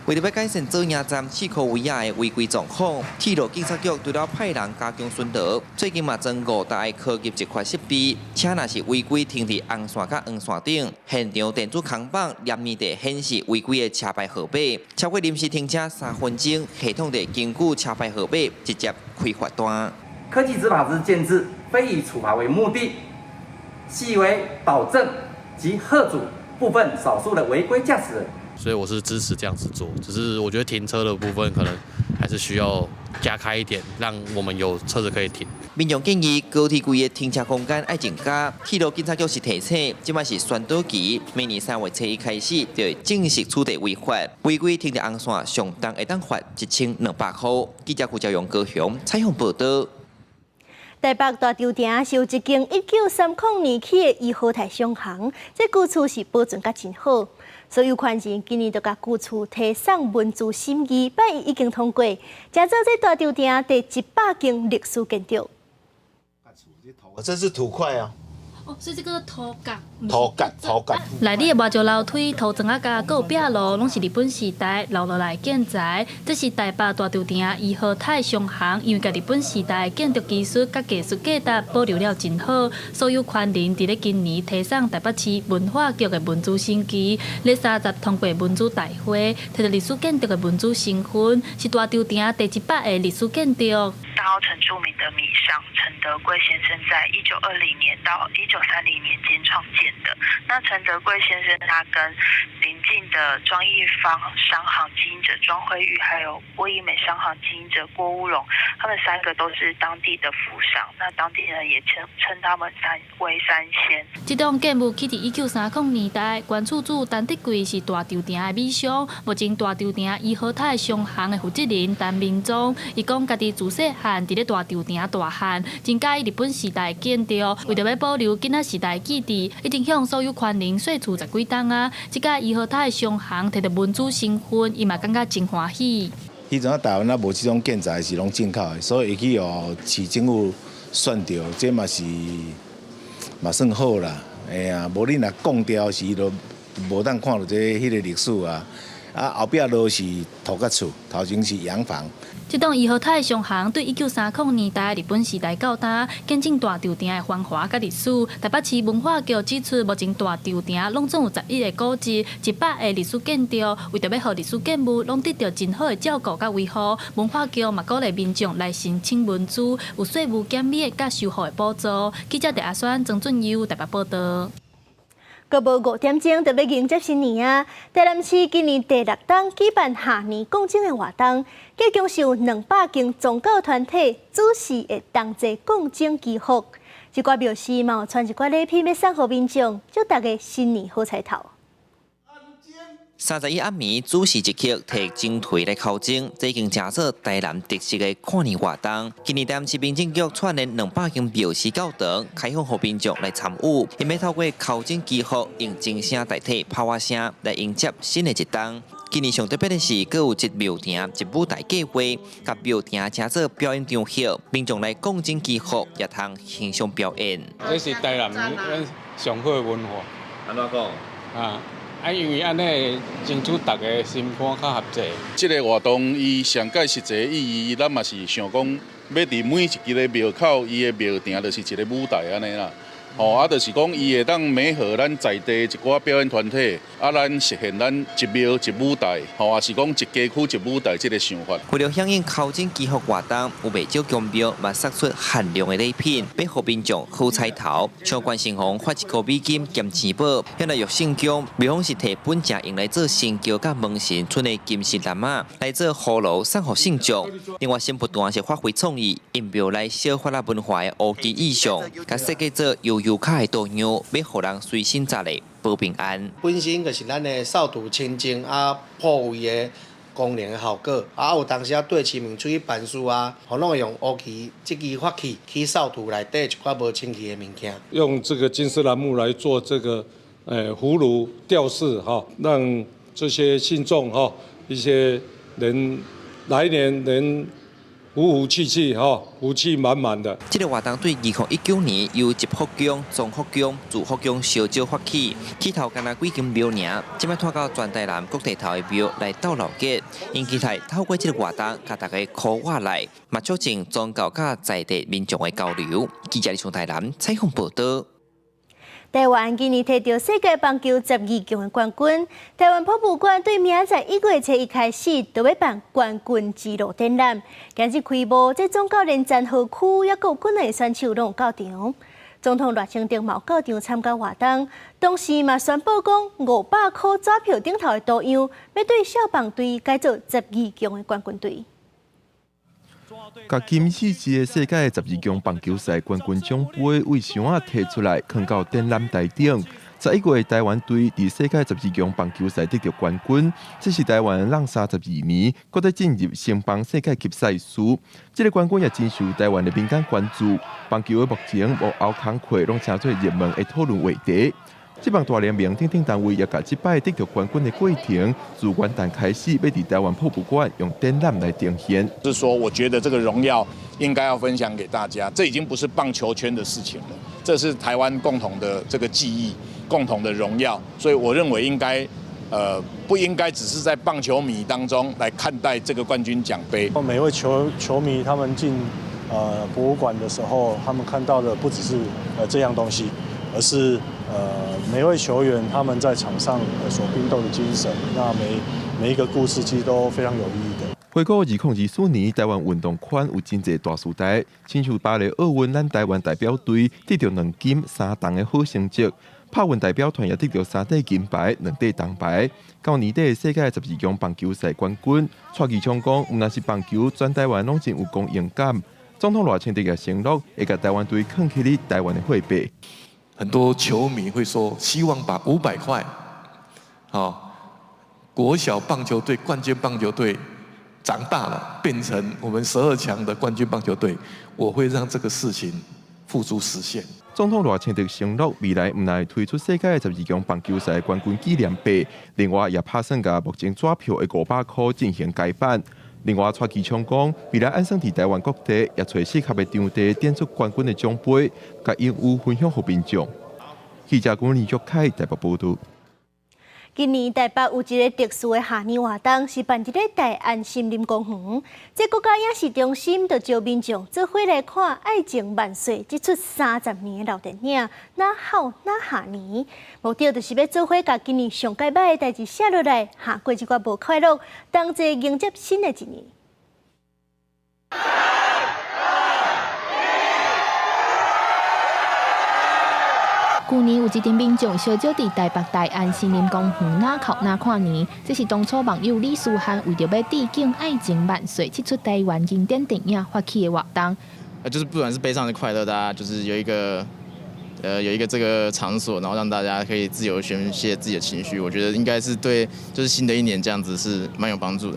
S18: 為著欲改善左營站四箍圍仔的違規狀況，鐵路警察局除了派人加強巡邏，最近嘛裝五台科技執法設備，車若是違規停佇紅線佮黃線頂，現場電子空板連綿地顯示違規的車牌號碼，超過臨時停車3分鐘，系統就根據車牌號碼直接開罰單。
S19: 科技執法之建制，非以處罰為目的，係為導正及嚇阻部分少數的違規駕駛人。
S17: 所以我是支持這樣子做，只是我覺得停車的部分可能還是需要加開一點，讓我們有車子可以停。
S18: 民眾建議高鐵規个停車空間愛增加，鐵路警察局是提醒，這擺是宣導期，明年3月初一開始就會正式取締違法，違規停佇紅線上重會當罰1200塊。記者胡兆勇高雄採訪報道。
S2: 台北大稻埕是有一間1930年起的怡和泰商行，這舊厝是保存甲真好。所有權人今年就共舊厝提送文資審議，拜一已經通過，成做這大稻埕第100間歷史建築。
S27: 這是土塊啊。
S26: 哦，所以這個土角。
S27: 土角，土角。
S26: 內裡的外石樓梯、土磚仔佮閣有壁爐，攏是日本時代留落來建材。這是台北大稻埕怡和泰商行，因為共日本時代建築技術佮藝術價值保留了真好。所有權人佇咧今年提送台北市文化局的文資審議，咧30通過文資大會，提著歷史建築的文資身份，是大稻埕第100個歷史建築。
S22: 大稻埕著名的米商陳德貴先生，在1920年到1930年間創建的。那陳德貴先生，他跟鄰近的莊義方商行經營者莊輝玉，還有郭義美商行經營者郭烏龍，他們三個都是當地的富商。那當地人也稱稱他們三為三仙。這棟建物起佇1930年代，原厝主陳德貴是大稻埕的米商，目前大稻埕怡和泰商行的負責人陳明忠，伊講家己自細漢佇咧大稻埕大漢，真佮意日本時代建築，為著欲保留囡仔時代記憶，已經向所有權人稅厝十幾棟啊。這家怡和泰商行提著文資身份，伊嘛感覺真歡喜。
S27: 彼陣仔台灣猶無這種建材是攏進口的，所以會去予市政府選著，這嘛是嘛算好啦。哎呀，無你若講掉時，就無當看著這彼個歷史啊。啊，啊，後壁落是土埆厝，頭前是洋房。
S26: 這棟怡和泰商行對1930年代日本時代到今，見證大稻埕的繁華佮歷史。台北市文化局指出，目前大稻埕攏總有11个古蹟、100个歷史建築，為著欲予歷史建物攏得著真好的照顧佮維護，文化局嘛鼓勵民眾來申請文資，有稅務減免佮修復的補助。記者鄭阿宣、曾俊佑台北報導。
S2: 閣無5點鐘就欲迎接新年啊！台南市今年第六冬舉辦賀年講鐘的活動，共計是有200間宗教團體主持的同齊講鐘祈福。這寡廟司嘛有傳一寡禮品欲送予民眾，祝大家新年好彩頭。
S1: 31暗暝主持一曲提鐘槌來敲鐘，這已經成做台南特色的跨年活動。今年台南市民政局串聯200間廟司教堂，開放予民眾來參與，𪜶欲透過敲鐘祈福，用鐘聲代替炮仔聲來迎接新的一冬。今年上特別的是，閣有一廟庭一舞台計劃，共廟庭成做表演場合，民眾來講鐘祈福，也通欣賞表演。
S3: 這是台南咱上好的文化。
S1: 按怎講？
S3: 啊。啊，因為按呢爭取逐家心肝較合齊。
S4: 這个活動伊上蓋實際意義，咱嘛是想講，欲佇每一个廟口，伊的廟庭就是一个舞台按呢啦。吼，啊，就是講伊會當媒合咱在地一寡表演團體，啊，咱實現咱一廟一舞台，吼，也是講一街區一舞台這个想法。
S1: 為了響應敲鐘祈福活動，有袂少宮廟嘛送出限量的禮品，欲予民眾好彩頭。像關聖皇發1箍美金兼錢寶，遐來玉聖宮廟方是提本正用來做神轎佮門神賰的金色籃仔來做葫蘆送予信眾。另外，新不斷是發揮創意，用廟內小發仔文化的烏雞意象，共設計做悠悠卡的圖樣，欲予人隨身紮咧保平安。
S5: 本身就是咱的掃除清淨啊破位的功能的效果，啊有當時啊對市民出去辦事啊，吼攏會用烏旗這支法器去掃除內底一寡無清氣的物件。
S6: 用這個金絲楠木來做這個葫蘆吊飾哈，讓這些信眾哈一些人來年能福福氣氣哈，福氣滿滿的。
S1: 這个活動對2019年由集福宮、莊福宮、慈福宮相招發起，起頭干焦幾間廟爾，這擺拖到全台南各地頭的廟來鬥鬧熱，𪜶期待透過這个活動，共大家箍熱來，嘛促進宗教佮在地民眾的交流。記者從台南採訪報導。
S2: 台灣今年提著世界棒球12強的冠軍，台灣博物館對明仔載1月初1開始，就欲辦冠軍之路展覽。今日開幕，這總教練詹和區，抑閣有幾个選手攏有到場。總統賴清德嘛有到場參加活動，同時嘛宣布講500箍紙票頂頭的圖樣，欲對少棒隊改做十二強的冠軍隊。
S21: 共金四支的世界十二強棒球賽冠軍獎盃對箱仔提出來，囥到展覽台頂。11月，台灣隊佇世界十二強棒球賽得著冠軍，這是台灣櫳32年，閣再進入升棒世界級賽事。這个冠軍也真受台灣的民間關注。棒球的幕前幕後工課攏成做熱門的討論話題。職棒大聯盟等等單位也共這擺得著冠軍的過程，自元旦開始，欲佇台灣博物館用展覽來呈現。
S23: 是說，我覺得這個榮耀應該要分享給大家。這已經不是棒球圈的事情了，這是台灣共同的這個記憶，共同的榮耀。所以，我認為應該，不應該只是在棒球迷當中來看待這個冠軍獎盃。
S28: 每位球迷他們進博物館的時候，他們看到的不只是這樣東西，而是每位球員他們在場上所拼鬥的精神，那每一個故事其實都非常有意義的。
S21: 回顧2024年，台灣運動圈有真濟大時代，親像巴黎奧運，咱台灣代表隊得著2金3銅的好成績，拍運代表團也得著3塊金牌、2塊銅牌。到年底世界十二強棒球賽冠軍，蔡其昌講，毋但是棒球，全台灣攏真有光榮感。總統賴清德也承諾，會共台灣隊囥起咧台灣的貨幣。
S29: 很多球迷會說，希望把500塊，好，國小棒球隊冠軍棒球隊長大了，變成我們12強的冠軍棒球隊，我會讓這個事情付諸實現。
S21: 總統賴清德承諾，未來毋但會推出世界十二強棒球賽冠軍紀念幣，另外也拍算共目前紙票的500箍進行改版。另外，蔡其昌講，未來按算佇台灣各地也揣適合的場地，展出冠軍的獎盃，共榮譽分享予民眾。記者郭林玉凱台北報導。
S2: 今年台北有一个特殊的跨年活動，是辦佇咧大安森林公園。這國家影視中心就招民眾做伙來看《愛情萬歲》這齣30年的老電影，哪哭哪跨年。目的就是欲做伙共今年上蓋䆀的代誌寫落來，跨過這寡無快樂，同齊迎接新的一年。
S7: 舊年有一陣民眾相聚佇台北大安森林公園哪哭哪跨年，這是當初網友李書翰為著欲致敬《愛情萬歲》這齣台灣經典電影發起的活動。
S8: 就是不管是悲傷還是快樂，大家就是有一個這個場所，然後讓大家可以自由宣洩自己的情緒，我覺得應該是對，就是新的一年這樣子是蠻有幫助的。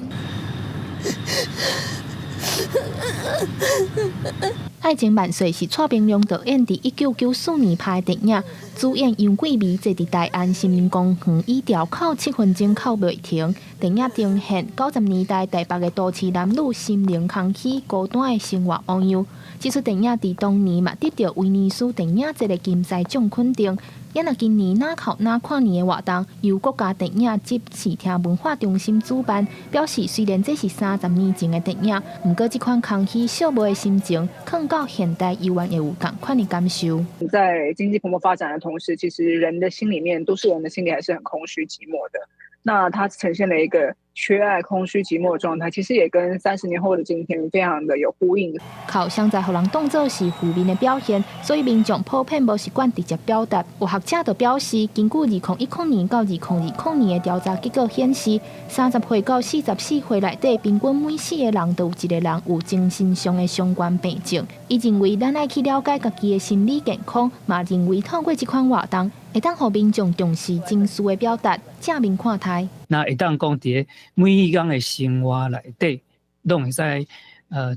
S7: 《愛情萬歲》是蔡明亮導演佇1994年拍的電影，主演楊貴美坐佇大安森林公園椅條哭7分鐘哭袂停。電影呈現90年代台北的都市男女心靈空虛、孤單的生活模樣。這齣電影佇當年嘛得著威尼斯電影節的金獅獎肯定。也若今年哪哭哪跨年的活動，由國家電影及視聽文化中心主辦，表示雖然這是30年前的電影，毋過這款空虛寂寞的心情，囥到現代猶原會有仝款的感受。
S9: 在經濟蓬勃發展的同時，其實人的心裡面，都市人的心裡還是很空虛寂寞的。那它呈現了一個缺愛、空虛、寂寞的狀態，其實也跟30年後的今天非常的有呼應。
S7: 哭常在予人當作是負面的表現，所以民眾普遍無習慣直接表達。有學者就表示，根據2010年到2020年的調查結果顯示，30歲到44歲內底，平均每四個人都有一個人有精神上的相關病症。伊認為，咱愛去了解家己的心理健康，嘛認為透過這款活動，會當予民眾重視情緒的表達，正面看待。
S10: 那會當講佇每一工的生活內底，攏會使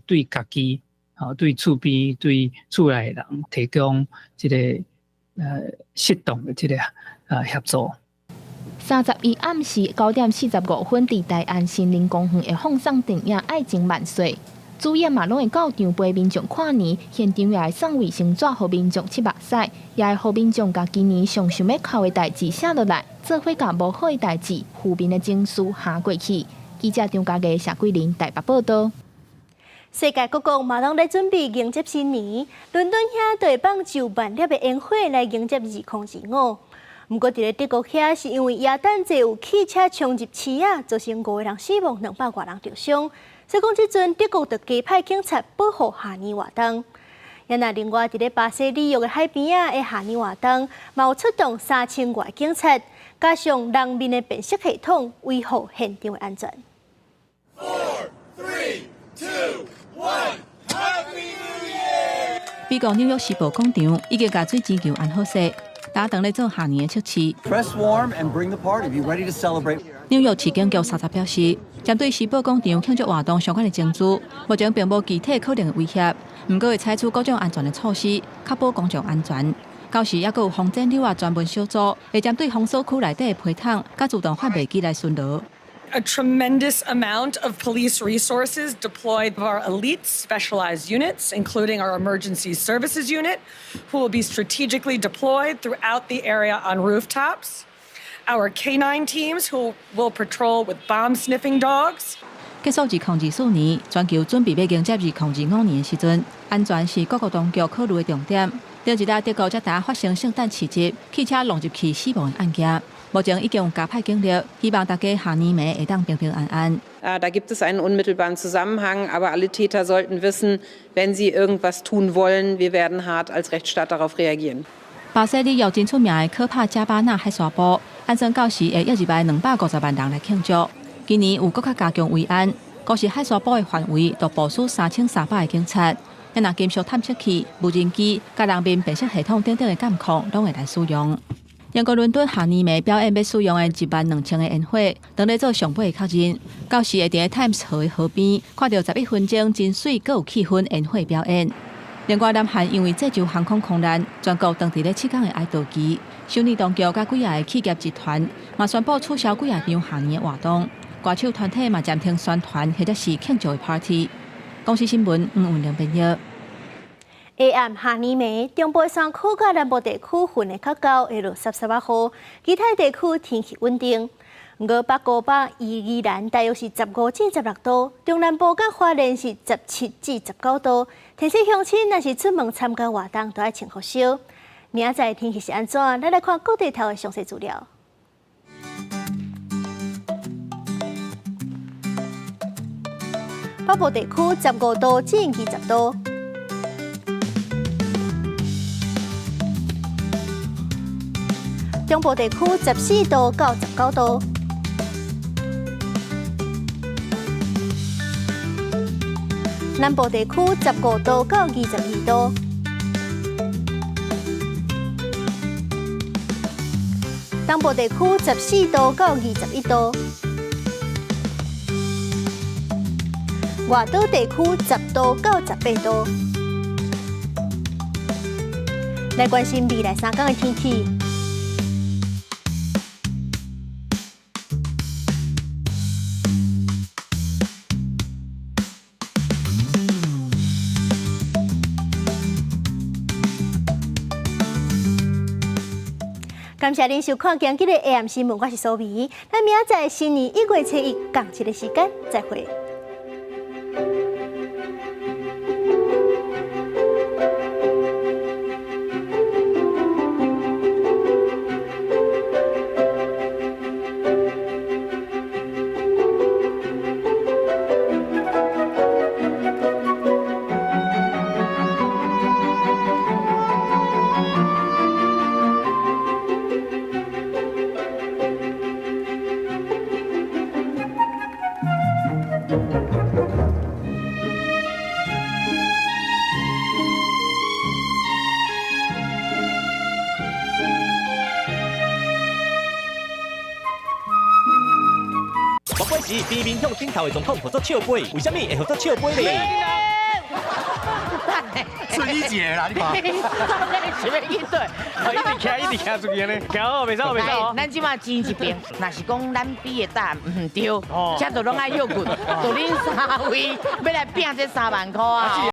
S10: 對家己、吼對厝邊、對厝內的人提供這个適當的這个協助。
S7: 31暗時9點45分，佇大安森林公園會放送電影《愛情萬歲》，主演嘛攏會到場陪民眾跨年，現場也會送衛生紙予民眾拭目屎，也會予民眾共今年上想欲哭的代誌寫落來，做伙共無好的代誌、負面的情緒跨過去。記者張家藝、謝桂林台北報導。
S2: 世界各國嘛攏咧準備迎接新年，倫敦遐就會放上萬粒的煙火來迎接2025。毋過佇咧德國遐，是因為耶誕節有汽車衝入市仔，造成五個人死亡，200外人著傷。所以講這陣德國就加派警察保護跨年活動。也若另外佇咧巴西里約的海邊仔的跨年活動，嘛有出動3000外警察，加上人面的辨識系統，維護現場的安全。
S11: Four, three, two, one, Happy New Year！
S12: 美國紐約時報廣場已經共水晶球安好勢，打當咧做跨年的測試。
S13: Dress warm and bring the party. Be ready to celebrate.
S12: 紐約市警局三十表示，針對時報廣場慶祝活動相關的證據，目前並無具體可能的威脅，毋過會採取各種安全的措施，確保公眾安全。到時猶閣有防戰紐約專門小組，會針對封鎖區內底的皮桶，佮自動販賣機來巡邏。
S24: A tremendous amount of police resources deployed our elite specialized units, including our emergency services unit, who will be strategically deployed throughout the area on rooftops. Our canine teams who will patrol with bomb sniffing dogs.
S12: 結束2024年，全球準備欲迎接2025年的時陣，安全是各國當局考慮的重點。頂一禮德國才拄發生聖誕市集汽車撞入去死亡的案件，目前已經有加派警力，希望大家跨年暝會當平平安安。
S25: Da gibt es einen unmittelbaren Zusammenhang, aber alle Täter sollten wissen, wenn sie irgendwas tun wollen, wir werden hart als Rechtsstaat darauf reagieren.
S12: 巴西里約真出名的科帕加巴納海沙埔，按算到時會約入來250萬人來慶祝。今年有閣較加強維安，光是海沙埔的範圍就部署3300个警察。若金屬探測器、無人機、佮人面辨識系統等等的監控，攏會來使用。英國倫敦跨年暝表演欲使用的1.2萬個煙火，當咧做上尾的確認。到時會佇咧泰晤士河的河邊，看著11分鐘真媠閣有氣氛煙火表演。另外，南韓因為濟州航空空難，全國當地咧7天的哀悼期。首爾當局佮幾个企業集團嘛宣布取消幾若場跨年的活動，歌手團體嘛暫停宣傳或者是慶祝的 party。公視新聞吳文玲編譯。
S2: 下暗下暝暝，中部山區佮南部地區雲會較厚，會落濕濕仔雨。其他地區天氣穩定。毋過北高北宜蘭大約是15至16度，中南部佮花蓮是17至19度。提醒鄉親，若是出門參加活動，都愛穿雨衫。明仔載天氣是按怎？咱來看各地頭的詳細資料。北部地區15度至20度。中部地區14度到19度。南部地區15度到22度。東部地區14度到21度。外島地區10度到18度。來關心未來3天的天氣。感謝您收看今日的 AM 新聞，我是蘇美。咱明仔載新年1月初一仝一个時間再會。
S14: 是平面向頂頭的狀況，號做笑杯，為啥物會號做笑杯咧？
S13: 順一姐啦，你看。
S15: 是欲應對？
S3: 一直徛，一直徛出去呢，徛好，袂走，袂走。
S15: 咱這馬錢一邊，若是講咱比的答案毋對，這就攏愛歇睏，就恁三位欲來拚這3萬箍啊！